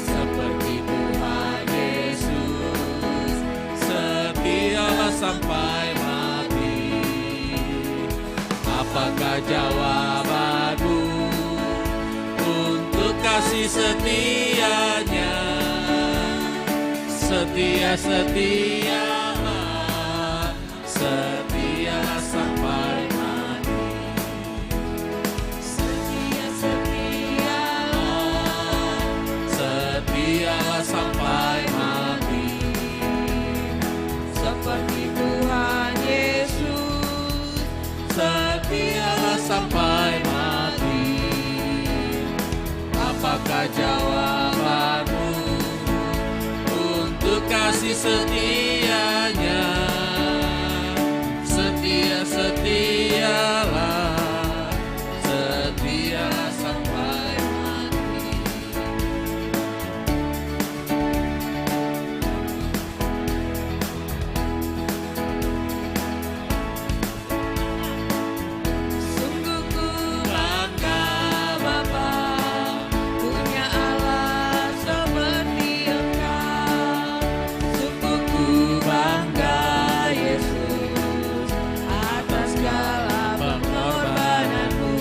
Seperti Tuhan Yesus, setialah sampai mati. Apakah jawabanmu untuk kasih setianya? Setia, setialah, setia sampai mati. Setia, setialah, setialah sampai mati. Seperti Tuhan Yesus, setialah sampai mati. Apakah jawabanmu untuk kasih setianya? Setia, setialah, setia sampai mati. Sungguh ku bangga, Bapa, punya Allah seperti Engkau. Sungguh ku bangga, Yesus, atas segala pengorbananmu.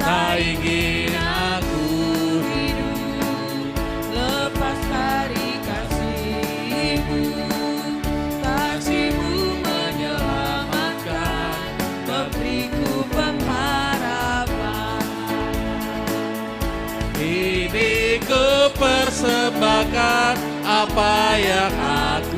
Tak ingin aku hidup lepas dari kasihmu. Kasihmu menyelamatkan, memberiku pengharapan. Ini ku persembahkan apa yang aku